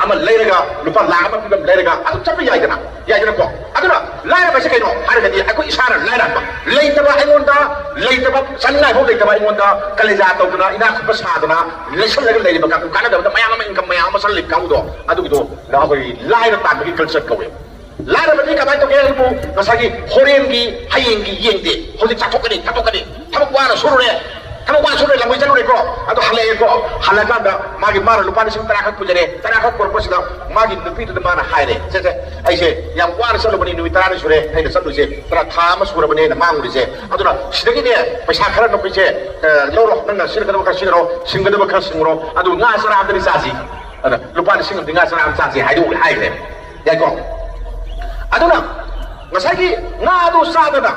ꯑꯃ ꯂꯩꯔꯒ, ꯂꯨꯄꯥ ꯂꯥꯈ ꯑꯃ ꯄꯤꯕ ꯑꯃ ꯂꯩꯔꯒ ꯑꯗꯨꯝ ꯆꯠꯄ ꯌꯥꯏꯗꯅ, ꯌꯥꯏꯗꯅꯀꯣ꯫ ꯑꯗꯨꯅ ꯂꯥꯏꯔꯕ ꯍꯥꯏꯁꯦ ꯀꯩꯅꯣ ꯍꯥꯏꯔꯒꯗꯤ, ꯑꯩꯈꯣꯏ ꯏꯁꯥꯅ ꯂꯥꯏꯔꯕ, ꯂꯩꯇꯕ ꯑꯩꯉꯣꯟꯗ, ꯂꯩꯇꯕ, ꯆꯥꯅꯤꯡꯉꯥꯏ ꯐꯥꯎ ꯂꯩꯇꯕ ꯑꯩꯉꯣꯟꯗ ꯀꯂꯦꯖꯥ ꯇꯧꯗꯅ, ꯏꯅꯥꯛ ꯈꯨꯠꯄ ꯁꯥꯗꯅ ꯂꯩꯁꯜꯂꯒ ꯂꯩꯔꯤꯕ ꯀꯥꯡꯕꯨ, ꯀꯥꯟꯅꯗꯕꯗ ꯃꯌꯥꯝ ꯑꯃ, ꯏꯟꯀꯝ ꯃꯌꯥꯝ ꯑꯃ ꯆꯠꯂꯤꯕ ꯀꯥꯡꯕꯨꯗꯣ, ꯑꯗꯨꯒꯤꯗꯣ ꯑꯩꯈꯣꯏ ꯂꯥꯏꯔ ꯇꯥꯟꯕꯒꯤ ꯀꯜꯆꯔ ꯀꯧꯋꯦ꯫ ꯂꯥꯏꯔꯕꯗꯤ ꯀꯃꯥꯏꯅ ꯇꯧꯒꯦ ꯍꯥꯏꯕꯨ, ꯉꯁꯥꯏꯒꯤ ꯍꯣꯔꯦꯟꯒꯤ, ꯍꯌꯦꯡꯒꯤ ꯌꯦꯡꯗꯦ꯫ ꯍꯧꯖꯤꯛ ꯆꯥꯊꯣꯛꯀꯅꯤ, ꯊꯛꯇꯣꯛꯀꯅꯤ, ꯊꯕꯛ ꯋꯥꯅ ꯁꯨꯔꯨꯔꯦ, ꯊꯕꯛ ꯋꯥꯅ ꯁꯨꯔꯨꯔꯦ, ꯂꯝꯕꯤ ꯆꯠꯂꯨꯔꯦꯀꯣ꯫ ꯑꯗꯣ ꯍꯜꯂꯛꯑꯦꯀꯣ, ꯍꯜꯂꯛꯑꯀꯥꯟꯗ ꯃꯥꯒꯤ, ꯃꯥꯅ ꯂꯨꯄꯥ ꯂꯤꯁꯤꯡ ꯇꯔꯥ ꯈꯛ ꯄꯨꯖꯔꯦ꯫ ꯇꯔꯥ ꯈꯛ ꯄꯨꯔꯛꯄꯁꯤꯗ ꯃꯥꯒꯤ ꯅꯨꯄꯤꯗꯨꯗ ꯃꯥꯅ ꯍꯥꯏꯔꯦ, "ꯁꯦ, ꯁꯦ, ꯑꯩꯁꯦ ꯌꯥꯝ ꯋꯥꯅ ꯆꯠꯂꯨꯕꯅꯤ, ꯅꯨꯃꯤꯠ ꯇꯔꯥꯅꯤ ꯁꯨꯔꯦ ꯑꯩꯅ ꯆꯠꯂꯨꯁꯦ, ꯇꯔꯥ, ꯊꯥ ꯑꯃ ꯁꯨꯔꯕꯅꯦ ꯑꯩꯅ ꯃꯥꯡꯉꯨꯔꯤꯁꯦ꯫ ꯑꯗꯨꯅ ꯁꯤꯗꯒꯤꯅꯦ ꯄꯩꯁꯥ ꯈꯔ ꯅꯈꯣꯏꯁꯦ, ꯑ, ꯂꯧꯔꯣ, ꯅꯪꯅ ꯁꯤꯖꯤꯟꯅꯒꯗꯕ ꯈꯔ ꯁꯤꯖꯤꯟꯅꯔꯣ, ꯁꯤꯡꯒꯗꯕ ꯈꯔ ꯁꯤꯡꯉꯨꯔꯣ, ꯑꯗꯨ ꯉꯥ ꯆꯔꯥ ꯑꯃꯗꯤ ꯆꯥꯁꯤ꯫ ꯑꯗ ꯂꯨꯄꯥ ꯂꯤꯁꯤꯡ ꯑꯃꯗꯤ ꯉꯥ ꯆꯔꯥ ꯑꯃ ꯆꯥꯁꯤ" ꯍꯥꯏꯗꯣꯛꯎꯔꯦ, ꯍꯥꯏꯈ꯭ꯔꯦ꯫ ꯌꯥꯏꯀꯣ? ꯑꯗꯨꯅ ꯉꯁꯥꯏꯒꯤ ꯉꯥꯗꯨ ꯆꯥꯗꯅ,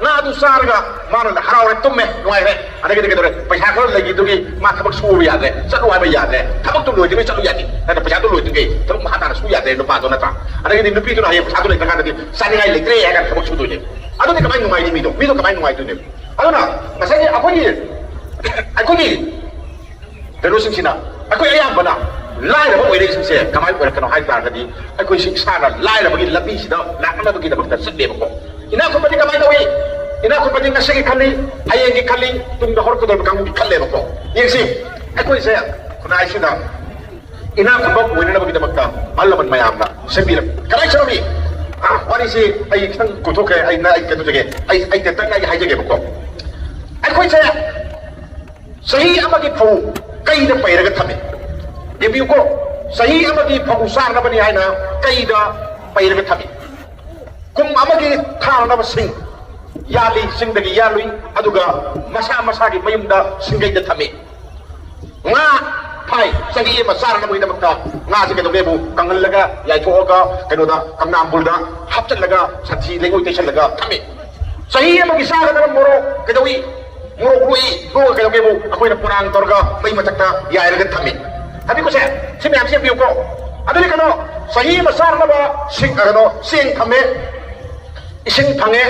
ꯉꯥꯗꯨ ꯆꯥꯔꯒ ꯃꯥꯅ ꯍꯔꯥꯎꯔꯦ, ꯇꯨꯝꯃꯦ, ꯅꯨꯡꯉꯥꯏꯔꯦ꯫ ꯑꯗꯒꯤꯗꯤ ꯀꯩꯗꯧꯔꯦ? ꯄꯩꯁꯥ ꯈꯔ ꯂꯩꯈꯤꯗꯨꯒꯤ ꯃꯥ ꯊꯕꯛ ꯁꯨꯕ ꯌꯥꯗ꯭ꯔꯦ, ꯆꯠꯂꯨ ꯍꯥꯏꯕ ꯌꯥꯗ꯭ꯔꯦ, ꯊꯕꯛꯇꯨ ꯂꯣꯏꯗ꯭ꯔꯤꯉꯩ ꯆꯠꯂꯨ ꯌꯥꯗꯦ꯫ ꯅꯠꯇ꯭ꯔ ꯄꯩꯁꯥꯗꯨ ꯂꯣꯏꯗ꯭ꯔꯤꯉꯩ ꯊꯕꯛ ꯃꯈꯥ ꯇꯥꯅ ꯁꯨ ꯌꯥꯗ꯭ꯔꯦ ꯅꯨꯄꯥꯗꯣ, ꯅꯠꯇ꯭ꯔꯥ? ꯑꯗꯒꯤꯗꯤ ꯅꯨꯄꯤꯗꯨꯅ ꯍꯌꯦꯡ ꯄꯩꯁꯥꯗꯨ ꯂꯩꯇ꯭ꯔꯀꯥꯟꯗꯗꯤ ꯆꯥꯅꯤꯡꯉꯥꯏ ꯂꯩꯇ꯭ꯔꯦ ꯍꯥꯏꯔ ꯊꯕꯛ ꯁꯨꯗꯣꯏꯅꯦ꯫ ꯑꯗꯨꯗꯤ ꯀꯃꯥꯏꯅ ꯅꯨꯡꯉꯥꯏꯅꯤ ꯃꯤꯗꯣ? ꯃꯤꯗꯣ ꯀꯃꯥꯏꯅ ꯅꯨꯡꯉꯥꯏꯗꯣꯏꯅꯦꯕ? ꯑꯗꯨꯅ ꯉꯁꯥꯏꯒꯤ ꯑꯩꯈꯣꯏꯒꯤ, ꯑꯩꯈꯣꯏꯒꯤ ꯀꯩꯅꯣꯁꯤꯡꯁꯤꯅ, ꯑꯩꯈꯣꯏ ꯑꯌꯥꯝꯕꯅ ꯂꯥꯏꯔꯕ ꯑꯣꯏꯔꯛꯏꯁꯤꯡꯁꯦ ꯀꯃꯥꯏꯅ ꯑꯣꯏꯔꯛꯀꯅꯣ ꯍꯥꯏꯕ ꯇꯥꯔꯒꯗꯤ, ꯑꯩꯈꯣꯏꯁꯤ ꯏꯁꯥꯅ ꯂꯥꯏꯔꯕꯒꯤ ꯂꯝꯕꯤꯁꯤꯗ ꯂꯥꯛꯅꯕꯒꯤꯗꯃꯛꯇ ꯆꯠꯂꯦꯕꯀꯣ꯫ ꯏꯅꯥꯛ ꯈꯨꯟꯕꯗꯤ ꯀꯃꯥꯏꯅ ꯇꯧꯏ? ꯏꯅꯥꯛ ꯈꯨꯟꯕꯗꯤ ꯉꯁꯤꯒꯤ ꯈꯜꯂꯤ, ꯍꯌꯦꯡꯒꯤ ꯈꯜꯂꯤ, ꯇꯨꯡꯗ ꯍꯧꯔꯛꯀꯗꯧꯔꯤꯕ ꯀꯥꯡꯕꯨꯒꯤ ꯈꯜꯂꯦꯕꯀꯣ꯫ ꯌꯦꯡꯁꯤ, ꯑꯩꯈꯣꯏꯁꯦ ꯈꯨꯟꯅꯥꯏꯁꯤꯗ ꯏꯅꯥꯛ ꯈꯨꯟꯕ ꯑꯣꯏꯅꯅꯕꯒꯤꯗꯃꯛꯇ ꯑꯍꯜ ꯂꯃꯟ ꯃꯌꯥꯝꯅ ꯁꯦꯝꯕꯤꯔꯝꯃꯤ꯫ ꯀꯗꯥꯏ ꯆꯠꯂꯝꯃꯤ? ꯑꯥ, ꯋꯥꯔꯤꯁꯤ ꯑꯩ ꯈꯤꯇꯪ ꯀꯣꯏꯊꯣꯛꯈ꯭ꯔꯦ, ꯑꯩ, ꯑꯩ ꯀꯩꯅꯣ ꯇꯧꯒꯦ, ꯑꯩ, ꯑꯩ ꯇꯦꯟꯇꯛꯅ ꯑꯩ ꯍꯥꯏꯖꯒꯦꯕꯀꯣ꯫ ꯑꯩꯈꯣꯏꯁꯦ ꯆꯍꯤ ꯑꯃꯒꯤ ꯐꯧ ꯀꯩꯗ ꯄꯩꯔꯒ ꯊꯝꯃꯤ꯫ ꯌꯦꯡꯕꯤꯌꯨꯀꯣ, ꯆꯍꯤ ꯑꯃꯒꯤ ꯐꯧ ꯆꯥꯅꯕꯅꯤ ꯍꯥꯏꯅ ꯀꯩꯗ ꯄꯩꯔꯒ ꯊꯝꯃꯤ꯫ ꯀꯨꯝ ꯑꯃꯒꯤ ꯊꯥꯅꯅꯕ ꯁꯤꯡ ꯌꯥꯜꯂꯤ, ꯆꯤꯡꯗꯒꯤ ꯌꯥꯜꯂꯨꯏ, ꯑꯗꯨꯒ ꯃꯁꯥ ꯃꯁꯥꯒꯤ ꯃꯌꯨꯝꯗ ꯁꯤꯡꯒꯩꯗ ꯊꯝꯃꯤ꯫ ꯉꯥ ꯆꯍꯤ ꯑꯃ ꯆꯥꯅꯕꯒꯤꯗꯃꯛꯇ ꯉꯥꯁꯦ ꯀꯩꯗꯧꯒꯦꯕꯨ ꯀꯪꯍꯜꯂꯒ, ꯌꯥꯏꯊꯣꯛꯑꯒ, ꯀꯩꯅꯣꯗ, ꯀꯪꯅꯥꯝꯕꯨꯜꯗ ꯍꯥꯞꯆꯤꯜꯂꯒ, ꯁꯟꯊꯤ ꯂꯩꯉꯣꯏ ꯇꯩꯁꯜꯂꯒ ꯊꯝꯃꯤ꯫ ꯆꯍꯤ ꯑꯃꯒꯤ ꯆꯥꯒꯗꯕ ꯃꯣꯔꯣꯛ ꯀꯩꯗꯧꯏ? ꯃꯣꯔꯣꯛ ꯂꯣꯛꯏ꯫ ꯂꯣꯛꯑꯒ ꯀꯩꯗꯧꯒꯦꯕꯨ ꯑꯩꯈꯣꯏꯅ ꯄꯣꯂꯥꯡ ꯇꯧꯔꯒ ꯃꯩ ꯃꯊꯛꯇ ꯌꯥꯏꯔꯒ ꯊꯝꯃꯤ꯫ ꯍꯥꯏꯕꯤꯀꯣꯁꯦ, ꯁꯤ ꯃꯌꯥꯝꯁꯦ ꯌꯦꯡꯕꯤꯌꯨꯀꯣ꯫ ꯑꯗꯨꯗꯤ ꯀꯩꯅꯣ, ꯆꯍꯤ ꯑꯃ ꯆꯥꯅꯕ ꯁꯤꯡ-, ꯀꯩꯅꯣ, ꯆꯦꯡ ꯊꯝꯃꯦ, ꯏꯁꯤꯡ ꯐꯪꯉꯦ,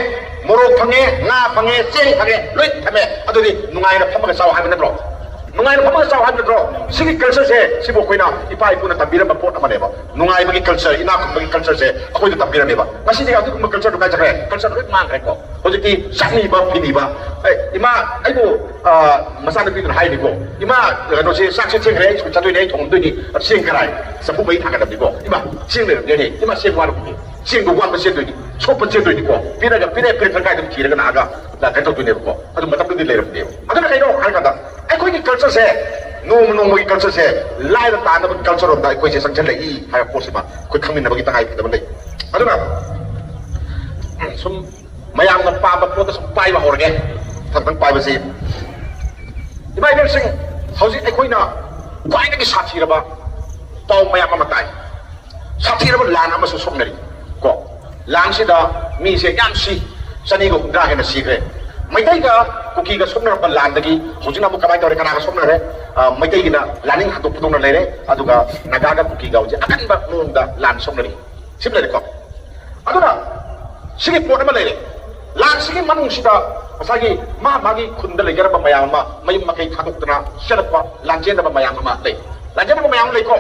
ꯃꯣꯔꯣꯛ ꯐꯪꯉꯦ, ꯉꯥ ꯐꯪꯉꯦ, ꯆꯦꯡ ꯐꯪꯉꯦ, ꯂꯣꯏ ꯊꯝꯃꯦ꯫ ꯑꯗꯨꯗꯤ ꯅꯨꯡꯉꯥꯏꯅ ꯐꯝꯃꯒ ꯆꯥꯎ ꯍꯥꯏꯕ ꯅꯠꯇ꯭ꯔꯣ? ꯅꯨꯡꯉꯥꯏꯅ ꯐꯝꯃꯒ ꯆꯥꯎ ꯍꯥꯏꯕ ꯅꯠꯇ꯭ꯔꯣ? ꯁꯤꯒꯤ cultureꯁꯦ, ꯁꯤꯕꯨ ꯑꯩꯈꯣꯏꯅ ꯏꯄꯥ ꯏꯄꯨꯅ ꯇꯝꯕꯤꯔꯝꯕ ꯄꯣꯠ ꯑꯃꯅꯦꯕ꯫ ꯅꯨꯡꯉꯥꯏꯕꯒꯤ culture, ꯏꯅꯥꯛ ꯈꯨꯟꯕꯒꯤ cultureꯁꯦ ꯑꯩꯈꯣꯏꯗ ꯇꯝꯕꯤꯔꯝꯃꯦꯕ꯫ ꯉꯁꯤꯗꯤ ꯑꯗꯨꯒꯨꯝꯕ cultureꯗꯨ ꯀꯥꯏ ꯆꯠꯈ꯭ꯔꯦ? Cultureꯗꯨ ꯂꯣꯏ ꯃꯥꯡꯈ꯭ꯔꯦꯀꯣ꯫ ꯍꯧꯖꯤꯛꯇꯤ ꯆꯥꯛꯅꯤꯕ, ꯐꯤꯅꯤꯕ꯫ ꯑꯦ, ꯏꯃꯥ, ꯑꯩꯕꯨ, ꯑ, ꯃꯆꯥꯅꯨꯄꯤꯗꯨꯅ ꯍꯥꯏꯅꯤꯀꯣ, "ꯏꯃꯥ, ꯀꯩꯅꯣꯁꯦ, ꯆꯥꯛꯁꯦ ꯊꯦꯡꯈ꯭ꯔꯦ, ꯑꯩ ꯁ꯭ꯀꯨꯜ ꯆꯠꯇꯣꯏꯅꯦ, ꯑꯩ ꯊꯣꯡꯉꯝꯗꯣꯏꯅꯤ", ꯑ, ꯆꯦꯡ ꯀꯔꯥꯏ? ꯆꯐꯨ ꯃꯩ ꯊꯥꯡꯒꯠꯂꯝꯅꯤꯀꯣ꯫ "ꯏꯃꯥ, ꯆꯦꯡ ꯂꯩꯔꯝꯗꯦꯅꯦ, ꯏꯃꯥ, ꯆꯦꯡ ꯋꯥꯠꯂꯝꯅꯤ", ꯆꯦꯡꯗꯣ ꯋꯥꯠꯄ ꯆꯦꯟꯗꯣꯏꯅꯤ, ꯁꯣꯛꯄ ꯆꯦꯟꯗꯣꯏꯅꯤꯀꯣ꯫ ꯄꯤꯔꯒ, ꯄꯤꯔꯦ, ꯄꯤꯔꯦ, ꯀꯥꯏꯗ ꯑꯃꯨꯛ ꯊꯤꯔꯒ ꯂꯥꯛꯑꯒ, ꯂꯥꯛ-, ꯀꯩꯅꯣ ꯇꯧꯗꯣꯏꯅꯦꯕꯀꯣ꯫ ꯑꯗꯨ ꯃꯇꯝꯗꯨꯗꯤ ꯂꯩꯔꯝꯗꯦꯕ꯫ ꯑꯗꯨꯅ ꯀꯩꯅꯣ ꯍꯥꯏꯔꯀꯥꯟꯗ, ꯑꯩꯈꯣꯏꯒꯤ cultureꯁꯦ, ꯅꯣꯡꯃ ꯅꯣꯡꯃꯒꯤ cultureꯁꯦ ꯂꯥꯏꯔ ꯇꯥꯅꯕ culture ꯔꯣꯝꯗ ꯑꯩꯈꯣꯏꯁꯦ ꯆꯪꯁꯤꯜꯂꯛꯏ ꯍꯥꯏꯕ ꯄꯣꯠꯁꯤꯃ ꯑꯩꯈꯣꯏ ꯈꯪꯃꯤꯟꯅꯕꯒꯤ ꯇꯉꯥꯏ ꯐꯗꯕ ꯂꯩ꯫ ꯑꯗꯨꯅ, ꯁꯨꯝ ꯃꯌꯥꯝꯅ ꯄꯥꯝꯕ ꯄꯣꯠꯇ ꯁꯨꯝ ꯄꯥꯏꯕ ꯍꯧꯔꯒꯦ꯫ ꯊꯛ ꯊꯛ ꯄꯥꯏꯕꯁꯤ, ꯏꯃꯥ ꯏꯕꯦꯟꯁꯤꯡ, ꯍꯧꯖꯤꯛ ꯑꯩꯈꯣꯏꯅ ꯈ꯭ꯋꯥꯏꯗꯒꯤ ꯁꯥꯊꯤꯔꯕ ꯄꯥꯎ ꯃꯌꯥꯝ ꯑꯃ ꯇꯥꯏ꯫ ꯁꯥꯊꯤꯔꯕ ꯂꯥꯟ ꯑꯃꯁꯨ ꯁꯣꯛꯅꯔꯤ ꯀꯣ꯫ ꯂꯥꯟꯁꯤꯗ ꯃꯤꯁꯦ ꯌꯥꯝ ꯁꯤ, ꯆꯅꯤꯒ ꯍꯨꯝꯗ꯭ꯔꯥ ꯍꯦꯟꯅ ꯁꯤꯈ꯭ꯔꯦ꯫ ꯃꯩꯇꯩꯒ ꯀꯨꯀꯤꯒ ꯁꯣꯛꯅꯔꯛꯄ ꯂꯥꯟꯗꯒꯤ ꯍꯧꯖꯤꯛꯅ ꯑꯃꯨꯛ ꯀꯃꯥꯏꯅ ꯇꯧꯔꯦ? ꯀꯅꯥꯒ ꯁꯣꯛꯅꯔꯦ? ꯑ, ꯃꯩꯇꯩꯒꯤꯅ ꯂꯥꯅꯤꯡ ꯍꯥꯠꯇꯣꯛꯄꯗꯧꯅ ꯂꯩꯔꯦ, ꯑꯗꯨꯒ ꯅꯥꯒꯥꯒ ꯀꯨꯀꯤꯒ ꯍꯧꯖꯤꯛ ꯑꯀꯟꯕ ꯃꯑꯣꯡꯗ ꯂꯥꯟ ꯁꯣꯛꯅꯔꯤ꯫ ꯁꯤꯃ ꯂꯩꯔꯦꯀꯣ꯫ ꯑꯗꯨꯅ ꯁꯤꯒꯤ ꯄꯣꯠ ꯑꯃ ꯂꯩꯔꯦ꯫ ꯂꯥꯟꯁꯤꯒꯤ ꯃꯅꯨꯡꯁꯤꯗ ꯉꯁꯥꯏꯒꯤ ꯃꯥ ꯃꯥꯒꯤ ꯈꯨꯟꯗ ꯂꯩꯖꯔꯝꯕ ꯃꯌꯥꯝ ꯑꯃ ꯃꯌꯨꯝ ꯃꯀꯩ ꯊꯥꯗꯣꯛꯇꯅ ꯆꯠꯂꯛꯄ ꯂꯥꯟꯖꯦꯟꯅꯕ ꯃꯌꯥꯝ ꯑꯃ ꯂꯩ꯫ ꯂꯥꯟꯖꯦꯟꯅꯕ ꯃꯌꯥꯝ ꯂꯩꯀꯣ꯫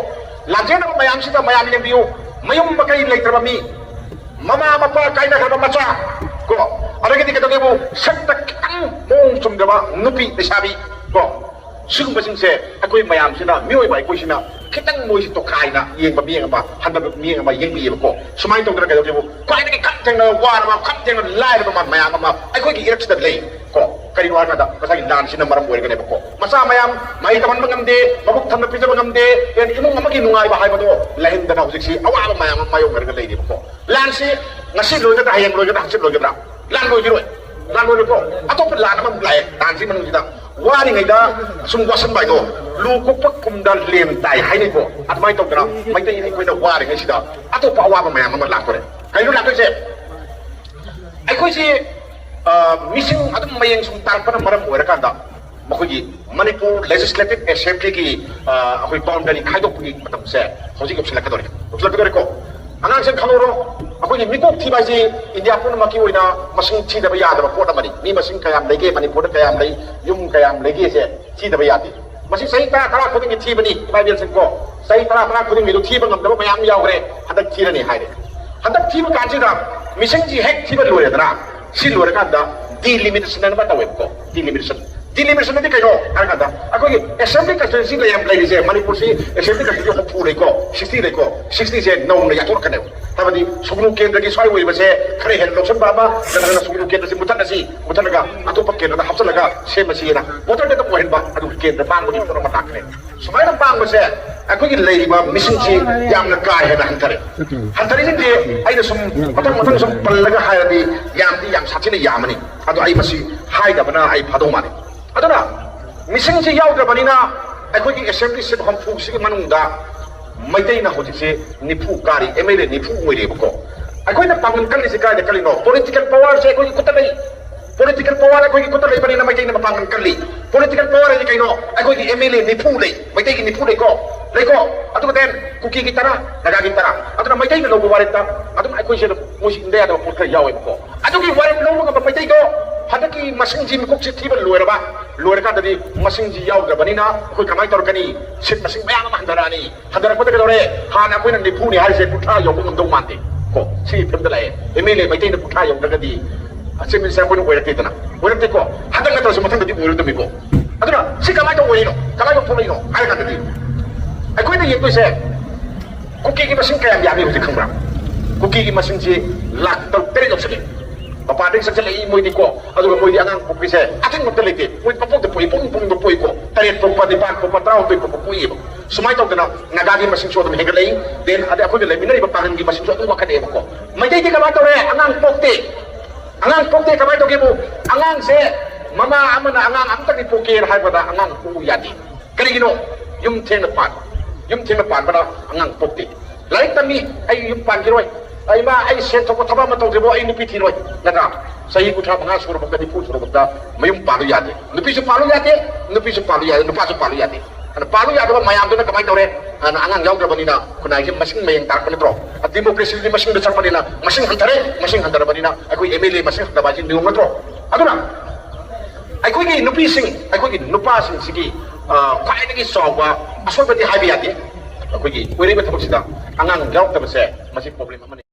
ꯂꯥꯟꯖꯦꯟꯅꯕ ꯃꯌꯥꯝꯁꯤꯗ ꯃꯌꯥꯝ ꯌꯦꯡꯕꯤꯌꯨ, ꯃꯌꯨꯝ ꯃꯀꯩ ꯂꯩꯇ꯭ꯔꯕ ꯃꯤ, ꯃꯃꯥ ꯃꯄꯥ ꯀꯥꯏꯅꯈ꯭ꯔꯕ ꯃꯆꯥ ꯀꯣ, ꯑꯗꯒꯤꯗꯤ ꯀꯩꯗꯧꯒꯦꯕꯨ ꯁꯛꯇ ꯈꯤꯇꯪ ꯃꯑꯣꯡ ꯆꯨꯝꯗꯕ ꯅꯨꯄꯤ ꯂꯩꯁꯥꯕꯤ ꯀꯣ, ꯁꯤꯒꯨꯝꯕꯁꯤꯡꯁꯦ ꯑꯩꯈꯣꯏ ꯃꯌꯥꯝꯁꯤꯅ, ꯃꯤꯑꯣꯏꯕ ꯑꯩꯈꯣꯏꯁꯤꯅ ꯈꯤꯇꯪ ꯃꯣꯏꯁꯤ ꯇꯣꯈꯥꯏꯅ ꯌꯦꯡꯕ ꯃꯤꯠꯌꯦꯡ ꯑꯃ, ꯍꯟꯊꯕ ꯃꯤꯠꯌꯦꯡ ꯑꯃ ꯌꯦꯡꯕꯤꯌꯦꯕꯀꯣ꯫ ꯁꯨꯃꯥꯏꯅ ꯇꯧꯗꯅ ꯀꯩꯗꯧꯒꯦꯕꯨ ꯈ꯭ꯋꯥꯏꯗꯒꯤ ꯈꯝ ꯊꯦꯡꯅ ꯋꯥꯔꯕ, ꯈꯝ ꯊꯦꯡꯅ ꯂꯥꯏꯔꯕ ꯃ-, ꯃꯌꯥꯝ ꯑꯃ ꯑꯩꯈꯣꯏꯒꯤ ꯏꯔꯛꯁꯤꯗ ꯂꯩ ꯀꯣ꯫ ꯀꯔꯤꯅꯣ ꯍꯥꯏꯔꯀꯥꯟꯗ ꯉꯁꯥꯏꯒꯤ ꯂꯥꯟꯁꯤꯅ ꯃꯔꯝ ꯑꯣꯏꯔꯒꯅꯦꯕꯀꯣ꯫ ꯃꯆꯥ ꯃꯌꯥꯝ ꯃꯍꯩ ꯇꯝꯍꯟꯕ ꯉꯝꯗꯦ, ꯃꯕꯨꯛ ꯊꯟꯅ ꯄꯤꯖꯕ ꯉꯝꯗꯦ, ꯑꯦꯟ ꯏꯃꯨꯡ ꯑꯃꯒꯤ ꯅꯨꯡꯉꯥꯏꯕ ꯍꯥꯏꯕꯗꯣ ꯂꯩꯍꯟꯗꯅ ꯍꯧꯖꯤꯛꯁꯤ ꯑꯋꯥꯕ ꯃꯌꯥꯝ ꯑꯃ ꯃꯥꯌꯣꯛꯅꯔꯒ ꯂꯩꯔꯤꯕꯀꯣ꯫ ꯂꯥꯟꯁꯤ ꯉꯁꯤ ꯂꯣꯏꯒꯗ꯭ꯔꯥ, ꯍꯌꯦꯡ ꯂꯣꯏꯒꯗ꯭ꯔꯥ, ꯍꯪꯆꯤꯠ ꯂꯣꯏꯒꯗ꯭ꯔꯥ? ꯂꯥꯟ ꯂꯣꯏꯈꯤꯔꯣꯏ꯫ ꯂꯥꯟ ꯂꯣꯏꯔꯦꯀꯣ꯫ ꯑꯇꯣꯞꯄ ꯂꯥꯟ ꯑꯃ ꯂꯥꯛꯑꯦ꯫ ꯂꯥꯟꯁꯤ ꯃꯅꯨꯡꯁꯤꯗ ꯋꯥꯔꯤꯉꯩꯗ ꯁꯨꯝ ꯋꯥꯁꯟꯕ ꯍꯥꯏꯗꯣ, ꯂꯨ ꯀꯣꯛꯄ ꯀꯨꯝꯗ ꯂꯦꯟ ꯇꯥꯏ ꯍꯥꯏꯅꯩꯀꯣ꯫ ꯑꯗꯨꯃꯥꯏꯅ ꯇꯧꯗꯅ ꯃꯩꯇꯩ ꯑꯩꯈꯣꯏꯅ ꯋꯥꯔꯤꯉꯩꯁꯤꯗ ꯑꯇꯣꯞꯄ ꯑꯋꯥꯕ ꯃꯌꯥꯝ ꯑꯃ ꯂꯥꯛꯇꯣꯔꯦ꯫ ꯀꯩꯅꯣ ꯂꯥꯛꯇꯣꯏꯁꯦ? ꯑꯩꯈꯣꯏꯁꯤ, ꯑ, ꯃꯤꯁꯤꯡ ꯑꯗꯨꯝ ꯃꯌꯦꯡ ꯁꯨꯝ ꯇꯥꯔꯛꯄꯅ ꯃꯔꯝ ꯑꯣꯏꯔꯀꯥꯟꯗ, ꯃꯈꯣꯏꯒꯤ ꯃꯅꯤꯄꯨꯔ ꯂꯦꯖꯤꯁꯂꯦꯇꯤꯚ ꯑꯦꯁꯦꯝꯕ꯭ꯂꯤꯒꯤ, ꯑ, ꯑꯩꯈꯣꯏ ꯕꯥꯎꯟꯗꯔꯤ ꯈꯥꯏꯗꯣꯛꯄꯒꯤ ꯃꯇꯝꯁꯦ ꯍꯧꯖꯤꯛ ꯌꯧꯁꯤꯜꯂꯛꯀꯗꯧꯔꯦ, ꯌꯧꯁꯤꯜꯂꯛꯀꯗꯧꯔꯦꯀꯣ꯫ ꯑꯉꯥꯡꯁꯤꯡ ꯈꯪꯍꯧꯔꯣ, ꯑꯩꯈꯣꯏꯒꯤ ꯃꯤꯀꯣꯛ ꯊꯤꯕ ꯍꯥꯏꯁꯤ ꯏꯟꯗꯤꯌꯥ ꯄꯨꯝꯅꯃꯛꯀꯤ ꯑꯣꯏꯅ ꯃꯁꯤꯡ ꯊꯤꯗꯕ ꯌꯥꯗꯕ ꯄꯣꯠ ꯑꯃꯅꯤ꯫ ꯃꯤ ꯃꯁꯤꯡ ꯀꯌꯥꯝ ꯂꯩꯒꯦ, ꯃꯅꯤꯄꯨꯔꯗ ꯀꯌꯥꯝ ꯂꯩ, ꯌꯨꯝ ꯀꯌꯥꯝ ꯂꯩꯒꯦꯁꯦ ꯊꯤꯗꯕ ꯌꯥꯗꯦ꯫ ꯃꯁꯤ ꯆꯍꯤ ꯇꯔꯥ, ꯇꯔꯥ ꯈꯨꯗꯤꯡꯒꯤ ꯊꯤꯕꯅꯤ, ꯏꯃꯥ ꯏꯕꯦꯜꯁꯤꯡꯀꯣ꯫ ꯆꯍꯤ ꯇꯔꯥ, ꯇꯔꯥ ꯈꯨꯗꯤꯡꯒꯤꯗꯨ ꯊꯤꯕ ꯉꯝꯗꯕ ꯃꯌꯥꯝ ꯌꯥꯎꯈ꯭ꯔꯦ꯫ ꯍꯟꯗꯛ ꯊꯤꯔꯅꯤ ꯍꯥꯏꯔꯦ꯫ ꯍꯟꯗꯛ ꯊꯤꯕ ꯀꯥꯟꯁꯤꯗ ꯃꯤꯁꯤꯡꯁꯤ ꯍꯦꯛ ꯊꯤꯕ ꯂꯣꯏꯔꯦꯗꯅ, ꯁꯤ ꯂꯣꯏꯔꯀꯥꯟꯗ ꯗꯤꯂꯤꯃꯤꯇꯦꯁꯟ ꯑꯃ ꯇꯧꯋꯦꯕꯀꯣ꯫ ꯗꯤꯂꯤꯃꯤꯇꯦꯁꯟ, ꯗꯤꯂꯤꯃꯤꯇꯦꯁꯟ ꯑꯗꯤ ꯀꯩꯅꯣ ꯍꯥꯏꯔꯀꯥꯟꯗ, ꯑꯩꯈꯣꯏꯒꯤ ꯑꯦꯁꯦꯝꯕ꯭ꯂꯤ ꯀꯟꯁꯇꯤꯇ꯭ꯌꯨꯟꯁꯤ ꯂꯩ-, ꯂꯩꯔꯤꯁꯦ, ꯃꯅꯤꯄꯨꯔꯁꯤ ꯑꯦꯁꯦꯝꯕ꯭ꯂꯤ ꯀꯟꯁꯇꯤꯇ꯭ꯌꯨꯟꯁꯤ ꯍꯨꯝꯐꯨ ꯂꯩꯀꯣ, ꯁꯤꯛꯁꯇꯤ ꯂꯩꯀꯣ, ꯁꯤꯛꯁꯇꯤꯁꯦ ꯅꯧꯅ ꯌꯥꯊꯣꯔꯛꯀꯅꯦꯕ꯫ ꯍꯥꯏꯕꯗꯤ ꯁꯨꯒꯅꯨ ꯀꯦꯟꯗ꯭ꯔꯒꯤ ꯁ꯭ꯋꯥꯏ ꯑꯣꯏꯕꯁꯦ ꯈꯔ ꯍꯦꯟꯅ ꯂꯧꯁꯤꯟꯕ ꯑꯃ, ꯅꯠꯇ꯭ꯔꯒꯅ ꯁꯨꯒꯅꯨ ꯀꯦꯟꯗ꯭ꯔꯁꯤ ꯃꯨꯊꯠꯂꯁꯤ, ꯃꯨꯊꯠꯂꯒ ꯑꯇꯣꯞꯄ ꯀꯦꯟꯗ꯭ꯔꯗ ꯍꯥꯞꯆꯤꯜꯂꯒ ꯁꯦꯝꯃꯁꯤꯅ ꯚꯣꯇꯔꯗ ꯑꯗꯨꯝ ꯑꯣꯏꯍꯟꯕ, ꯑꯗꯨꯒ ꯀꯦꯟꯗ꯭ꯔ ꯃꯥꯡꯕꯒꯤ ꯄꯣꯠ ꯑꯃ ꯂꯥꯛꯀꯅꯤ꯫ ꯁꯨꯃꯥꯏꯅ ꯃꯥꯡꯕꯁꯦ ꯑꯩꯈꯣꯏꯒꯤ ꯂꯩꯔꯤꯕ ꯃꯤꯁꯤꯡꯁꯤ ꯌꯥꯝꯅ ꯀꯥ ꯍꯦꯟꯅ ꯍꯟꯊꯔꯦ꯫ ꯍꯟꯊꯔꯤꯁꯤꯡꯁꯦ ꯑꯩꯅ ꯁꯨꯝ ꯃꯊꯪ ꯃꯊꯪ ꯁꯨꯝ ꯄꯜꯂꯒ ꯍꯥꯏꯔꯗꯤ ꯌꯥꯝꯗꯤ ꯌꯥꯝ ꯁꯥꯊꯤꯅ ꯌꯥꯝꯃꯅꯤ꯫ ꯑꯗꯣ ꯑꯩ ꯃꯁꯤ ꯍꯥꯏꯗꯕꯅ ꯑꯩ ꯐꯗꯧ ꯃꯥꯜꯂꯤ꯫ ꯑꯗꯨꯅ ꯃꯤꯁꯤꯡꯁꯤ ꯌꯥꯎꯗ꯭ꯔꯕꯅꯤꯅ ꯑꯩꯈꯣꯏꯒꯤ ꯑꯦꯁꯦꯝꯕ꯭ꯂꯤ ꯁꯤꯠ ꯍꯨꯝꯐꯨꯁꯤꯒꯤ ꯃꯅꯨꯡꯗ ꯃꯩꯇꯩꯅ ꯍꯧꯖꯤꯛꯁꯦ ꯅꯤꯐꯨ ꯀꯥꯔꯤ, ꯑꯦꯝ ꯑꯦꯜ ꯑꯦ ꯅꯤꯐꯨ ꯑꯣꯏꯔꯦꯕꯀꯣ꯫ ꯑꯩꯈꯣꯏꯅ ꯄꯥꯡꯒꯜ ꯀꯜꯂꯤꯁꯤ ꯀꯥꯏꯗ ꯀꯜꯂꯤꯅꯣ? ꯄꯣꯂꯤꯇꯤꯀꯦꯜ ꯄꯋꯥꯔꯁꯦ ꯑꯩꯈꯣꯏꯒꯤ ꯈꯨꯠꯇ ꯂꯩ꯫ ꯄꯣꯂꯤꯇꯤꯀꯦꯜ ꯄꯋꯥꯔ ꯑꯩꯈꯣꯏꯒꯤ ꯈꯨꯠꯇ ꯂꯩꯕꯅꯤꯅ ꯃꯩꯇꯩꯅ ꯃꯄꯥꯡꯒꯜ ꯀꯜꯂꯤ꯫ ꯄꯣꯂꯤꯇꯤꯀꯦꯜ ꯄꯋꯥꯔ ꯍꯥꯏꯗꯤ ꯀꯩꯅꯣ? ꯑꯩꯈꯣꯏꯒꯤ ꯑꯦꯝ ꯑꯦꯜ ꯑꯦ ꯅꯤꯐꯨ ꯂꯩ, ꯃꯩꯇꯩꯒꯤ ꯅꯤꯐꯨ ꯂꯩꯀꯣ, ꯂꯩꯀꯣ꯫ ꯑꯗꯨꯒ ꯗꯦꯟ ꯀꯨꯀꯤꯒꯤ ꯇꯔꯥ, ꯅꯥꯒꯥꯒꯤ ꯇꯔꯥ꯫ ꯑꯗꯨꯅ ꯃꯩꯇꯩꯅ ꯂꯧꯕ ꯋꯥꯔꯦꯞꯇ ꯑꯗꯨꯝ ꯑꯩꯈꯣꯏꯁꯦ ꯑꯗꯨꯝ ꯃꯣꯏꯁꯤ ꯏꯟꯕ ꯌꯥꯗꯕ ꯄꯣꯠ ꯈꯔ ꯌꯥꯎꯋꯦꯕꯀꯣ꯫ ꯑꯗꯨꯒꯤ ꯋꯥꯔꯦꯞ ꯂꯧꯕ ꯉꯝꯕ ꯃꯩꯇꯩꯗꯣ ꯍꯟꯗꯛꯀꯤ ꯃꯁꯤꯡꯁꯤ ꯃꯤꯀꯣꯛꯁꯤ ꯊꯤꯕ ꯂꯣꯏꯔꯕ, ꯂꯣꯏꯔꯀꯥꯟꯗꯗꯤ ꯃꯁꯤꯡꯁꯤ ꯌꯥꯎꯗ꯭ꯔꯕꯅꯤꯅ ꯑꯩꯈꯣꯏ ꯀꯃꯥꯏꯅ ꯇꯧꯔꯛꯀꯅꯤ? ꯁꯤꯠ ꯃꯁꯤꯡ ꯃꯌꯥꯝ ꯑꯃ ꯍꯟꯊꯔꯛꯑꯅꯤ꯫ ꯍꯟꯊꯔꯛꯄꯗ ꯀꯩꯗꯧꯔꯦ? ꯍꯥꯟꯅ ꯑꯩꯈꯣꯏꯅ ꯅꯤꯐꯨꯅꯤ ꯍꯥꯏꯔꯤꯁꯦ ꯀꯨꯟꯊ꯭ꯔꯥ ꯌꯧꯕ ꯉꯝꯗꯧ ꯃꯥꯟꯗꯦ ꯀꯣ꯫ ꯁꯤꯒꯤ ꯐꯤꯕꯝꯗ ꯂꯥꯛꯑꯦ꯫ ꯑꯦꯝ ꯑꯦꯜ ꯑꯦ ꯃꯩꯇꯩꯅ ꯀꯨꯟꯊ꯭ꯔꯥ ꯌꯧꯗ꯭ꯔꯒꯗꯤ ꯆꯤꯐ ꯃꯤꯅꯤꯁꯇꯔ ꯑꯩꯈꯣꯏꯅ ꯑꯣꯏꯔꯛꯇꯦꯗꯅ, ꯑꯣꯏꯔꯛꯇꯦꯀꯣ꯫ ꯍꯟꯗꯛ ꯅꯠꯇ꯭ꯔꯁꯨ ꯃꯊꯪꯗꯗꯤ ꯑꯣꯏꯔꯣꯏꯗꯕꯅꯤꯀꯣ꯫ ꯑꯗꯨꯅ ꯁꯤ ꯀꯃꯥꯏꯅ ꯇꯧꯕ ꯋꯥꯔꯤꯅꯣ? ꯀꯃꯥꯏꯅ ꯊꯣꯛꯂꯛꯏꯅꯣ ꯍꯥꯏꯔ ꯀꯥꯟꯗꯗꯤ ꯑꯩꯈꯣꯏꯅ ꯌꯦꯡꯗꯣꯏꯁꯦ ꯀꯨꯀꯤꯒꯤ ꯃꯁꯤꯡ ꯀꯌꯥꯝ ꯌꯥꯝꯃꯤ ꯍꯧꯖꯤꯛ ꯈꯪꯕ꯭ꯔꯥ? ꯀꯨꯀꯤꯒꯤ ꯃꯁꯤꯡꯁꯤ ꯂꯥꯈ ꯇꯔꯨꯛ ꯇꯔꯦꯠ ꯌꯧꯁꯜꯂꯤ꯫ ꯃꯄꯥꯟꯗꯒꯤ ꯆꯪꯁꯤꯜꯂꯛꯏ ꯃꯣꯏꯗꯤꯀꯣ꯫ ꯑꯗꯨꯒ ꯃꯣꯏꯗꯤ ꯑꯉꯥꯡ ꯄꯣꯛꯄꯤꯁꯦ ꯑꯊꯤꯡꯕ ꯑꯝꯇ ꯂꯩꯇꯦ꯫ ꯃꯣꯏ ꯄꯪꯄꯣꯛꯇ ꯄꯣꯛꯏ, ꯄꯨꯡ ꯄꯨꯡꯗ ꯄꯣꯛꯏꯀꯣ꯫ ꯇꯔꯦꯠ ꯄꯣꯛꯄ, ꯅꯤꯄꯥꯟ ꯄꯣꯛꯄ, ꯇꯔꯥꯍꯨꯝꯗꯣꯏ ꯄꯣꯛꯄ ꯄꯣꯛꯏꯕ꯫ ꯁꯨꯃꯥꯏꯅ ꯇꯧꯗꯅ ꯅꯥꯒꯥꯒꯤ ꯃꯁꯤꯡꯁꯨ ꯑꯗꯨꯝ ꯍꯦꯟꯒꯠꯂꯛꯏ꯫ ꯗꯦꯟ ꯑꯗꯩ ꯑꯩꯈꯣꯏꯒ ꯂꯩꯃꯤꯟꯅꯔꯤꯕ ꯄꯥꯡꯒꯜꯒꯤ ꯃꯁꯤꯡꯁꯨ ꯑꯗꯨꯝ ꯋꯥꯡꯈꯠꯂꯛꯑꯦꯕꯀꯣ꯫ ꯃꯩꯇꯩꯗꯤ ꯀꯃꯥꯏꯅ ꯇꯧꯔꯦ? ꯑꯉꯥꯡ ꯄꯣꯛꯇꯦ꯫ ꯑꯉꯥꯡ ꯄꯣꯛꯇꯦ ꯀꯃꯥꯏꯅ ꯇꯧꯒꯦꯕꯨ? ꯑꯉꯥꯡꯁꯦ ꯃꯃꯥ ꯑꯃꯅ ꯑꯉꯥꯡ ꯑꯝꯇꯗꯤ ꯄꯣꯛꯀꯦꯅ ꯍꯥꯏꯕꯗ ꯑꯉꯥꯡ ꯄꯣꯛꯎ ꯌꯥꯗꯦ꯫ ꯀꯔꯤꯒꯤꯅꯣ? ꯌꯨꯝ ꯊꯦꯡꯅ ꯄꯥꯟꯕ꯫ ꯌꯨꯝ ꯊꯦꯡꯅ ꯄꯥꯟꯕꯅ ꯑꯉꯥꯡ ꯄꯣꯛꯇꯦ꯫ ꯂꯥꯏꯔꯤꯛ ꯇꯝꯃꯤ, ꯑꯩ ꯌꯨꯝ ꯄꯥꯟꯈꯤꯔꯣꯏ꯫ "ꯏꯃꯥ, ꯑꯩ ꯁꯦꯟ ꯊꯣꯛꯄ ꯊꯕꯛ ꯑꯃ ꯇꯧꯗ꯭ꯔꯤꯕꯣ ꯑꯩ ꯅꯨꯄꯤ ꯊꯤꯔꯣꯏ", ꯅꯠꯇ꯭ꯔꯥ? ꯆꯍꯤ ꯀꯨꯟꯊ꯭ꯔꯥ ꯃꯉꯥ ꯁꯨꯔꯕꯗ, ꯅꯤꯐꯨ ꯁꯨꯔꯕꯗ ꯃꯌꯨꯝ ꯄꯥꯜꯂꯨ ꯌꯥꯗꯦ꯫ ꯅꯨꯄꯤꯁꯨ ꯄꯥꯜꯂꯨ ꯌꯥꯗꯦ, ꯅꯨꯄꯤꯁꯨ ꯄꯥꯜꯂꯨ ꯌꯥꯗꯦ, ꯅꯨꯄꯥꯁꯨ ꯄꯥꯜꯂꯨ ꯌꯥꯗꯦ꯫ ꯑꯗꯨꯅ ꯄꯥꯜꯂꯨ ꯌꯥꯗꯕ ꯃꯌꯥꯝꯗꯨꯅ ꯀꯃꯥꯏꯅ ꯇꯧꯔꯦ? ꯑꯗꯨꯅ ꯑꯉꯥꯡ ꯌꯥꯎꯗ꯭ꯔꯕꯅꯤꯅ ꯈꯨꯟꯅꯥꯏꯁꯦ ꯃꯁꯤꯡ ꯃꯌꯦꯡ ꯇꯥꯔꯛꯄ ꯅꯠꯇ꯭ꯔꯣ? ꯗꯤꯃꯣꯀ꯭ꯔꯦꯁꯤꯗꯤ ꯃꯁꯤꯡꯗ ꯆꯠꯄꯅꯤꯅ ꯃꯁꯤꯡ ꯍꯟꯊꯔꯦ꯫ ꯃꯁꯤꯡ ꯍꯟꯊꯔꯕꯅꯤꯅ ꯑꯩꯈꯣꯏ ꯑꯦꯝ ꯑꯦꯜ ꯑꯦ ꯃꯁꯤꯡ ꯍꯟꯊꯕ ꯍꯥꯏꯁꯤ ꯅꯤꯌꯣꯝ ꯅꯠꯇ꯭ꯔꯣ? ꯑꯗꯨꯅ ꯑꯩꯈꯣꯏꯒꯤ ꯅꯨꯄꯤꯁꯤꯡ, ꯑꯩꯈꯣꯏꯒꯤ ꯅꯨꯄꯥꯁꯤꯡꯁꯤꯒꯤ, ꯑ, ꯈ꯭ꯋꯥꯏꯗꯒꯤ ꯆꯥꯎꯕ ꯑꯁꯣꯏꯕꯗꯤ ꯍꯥꯏꯕ ꯌꯥꯗꯦ꯫ ꯑꯩꯈꯣꯏꯒꯤ ꯑꯣꯏꯔꯤꯕ ꯊꯕꯛꯁꯤꯗ ꯑꯉꯥꯡ ꯌꯥꯎꯔꯛꯇꯕꯁꯦ ꯃꯁꯤ ꯄ꯭ꯔꯣꯕ꯭ꯂꯦꯝ ꯑꯃꯅꯤ꯫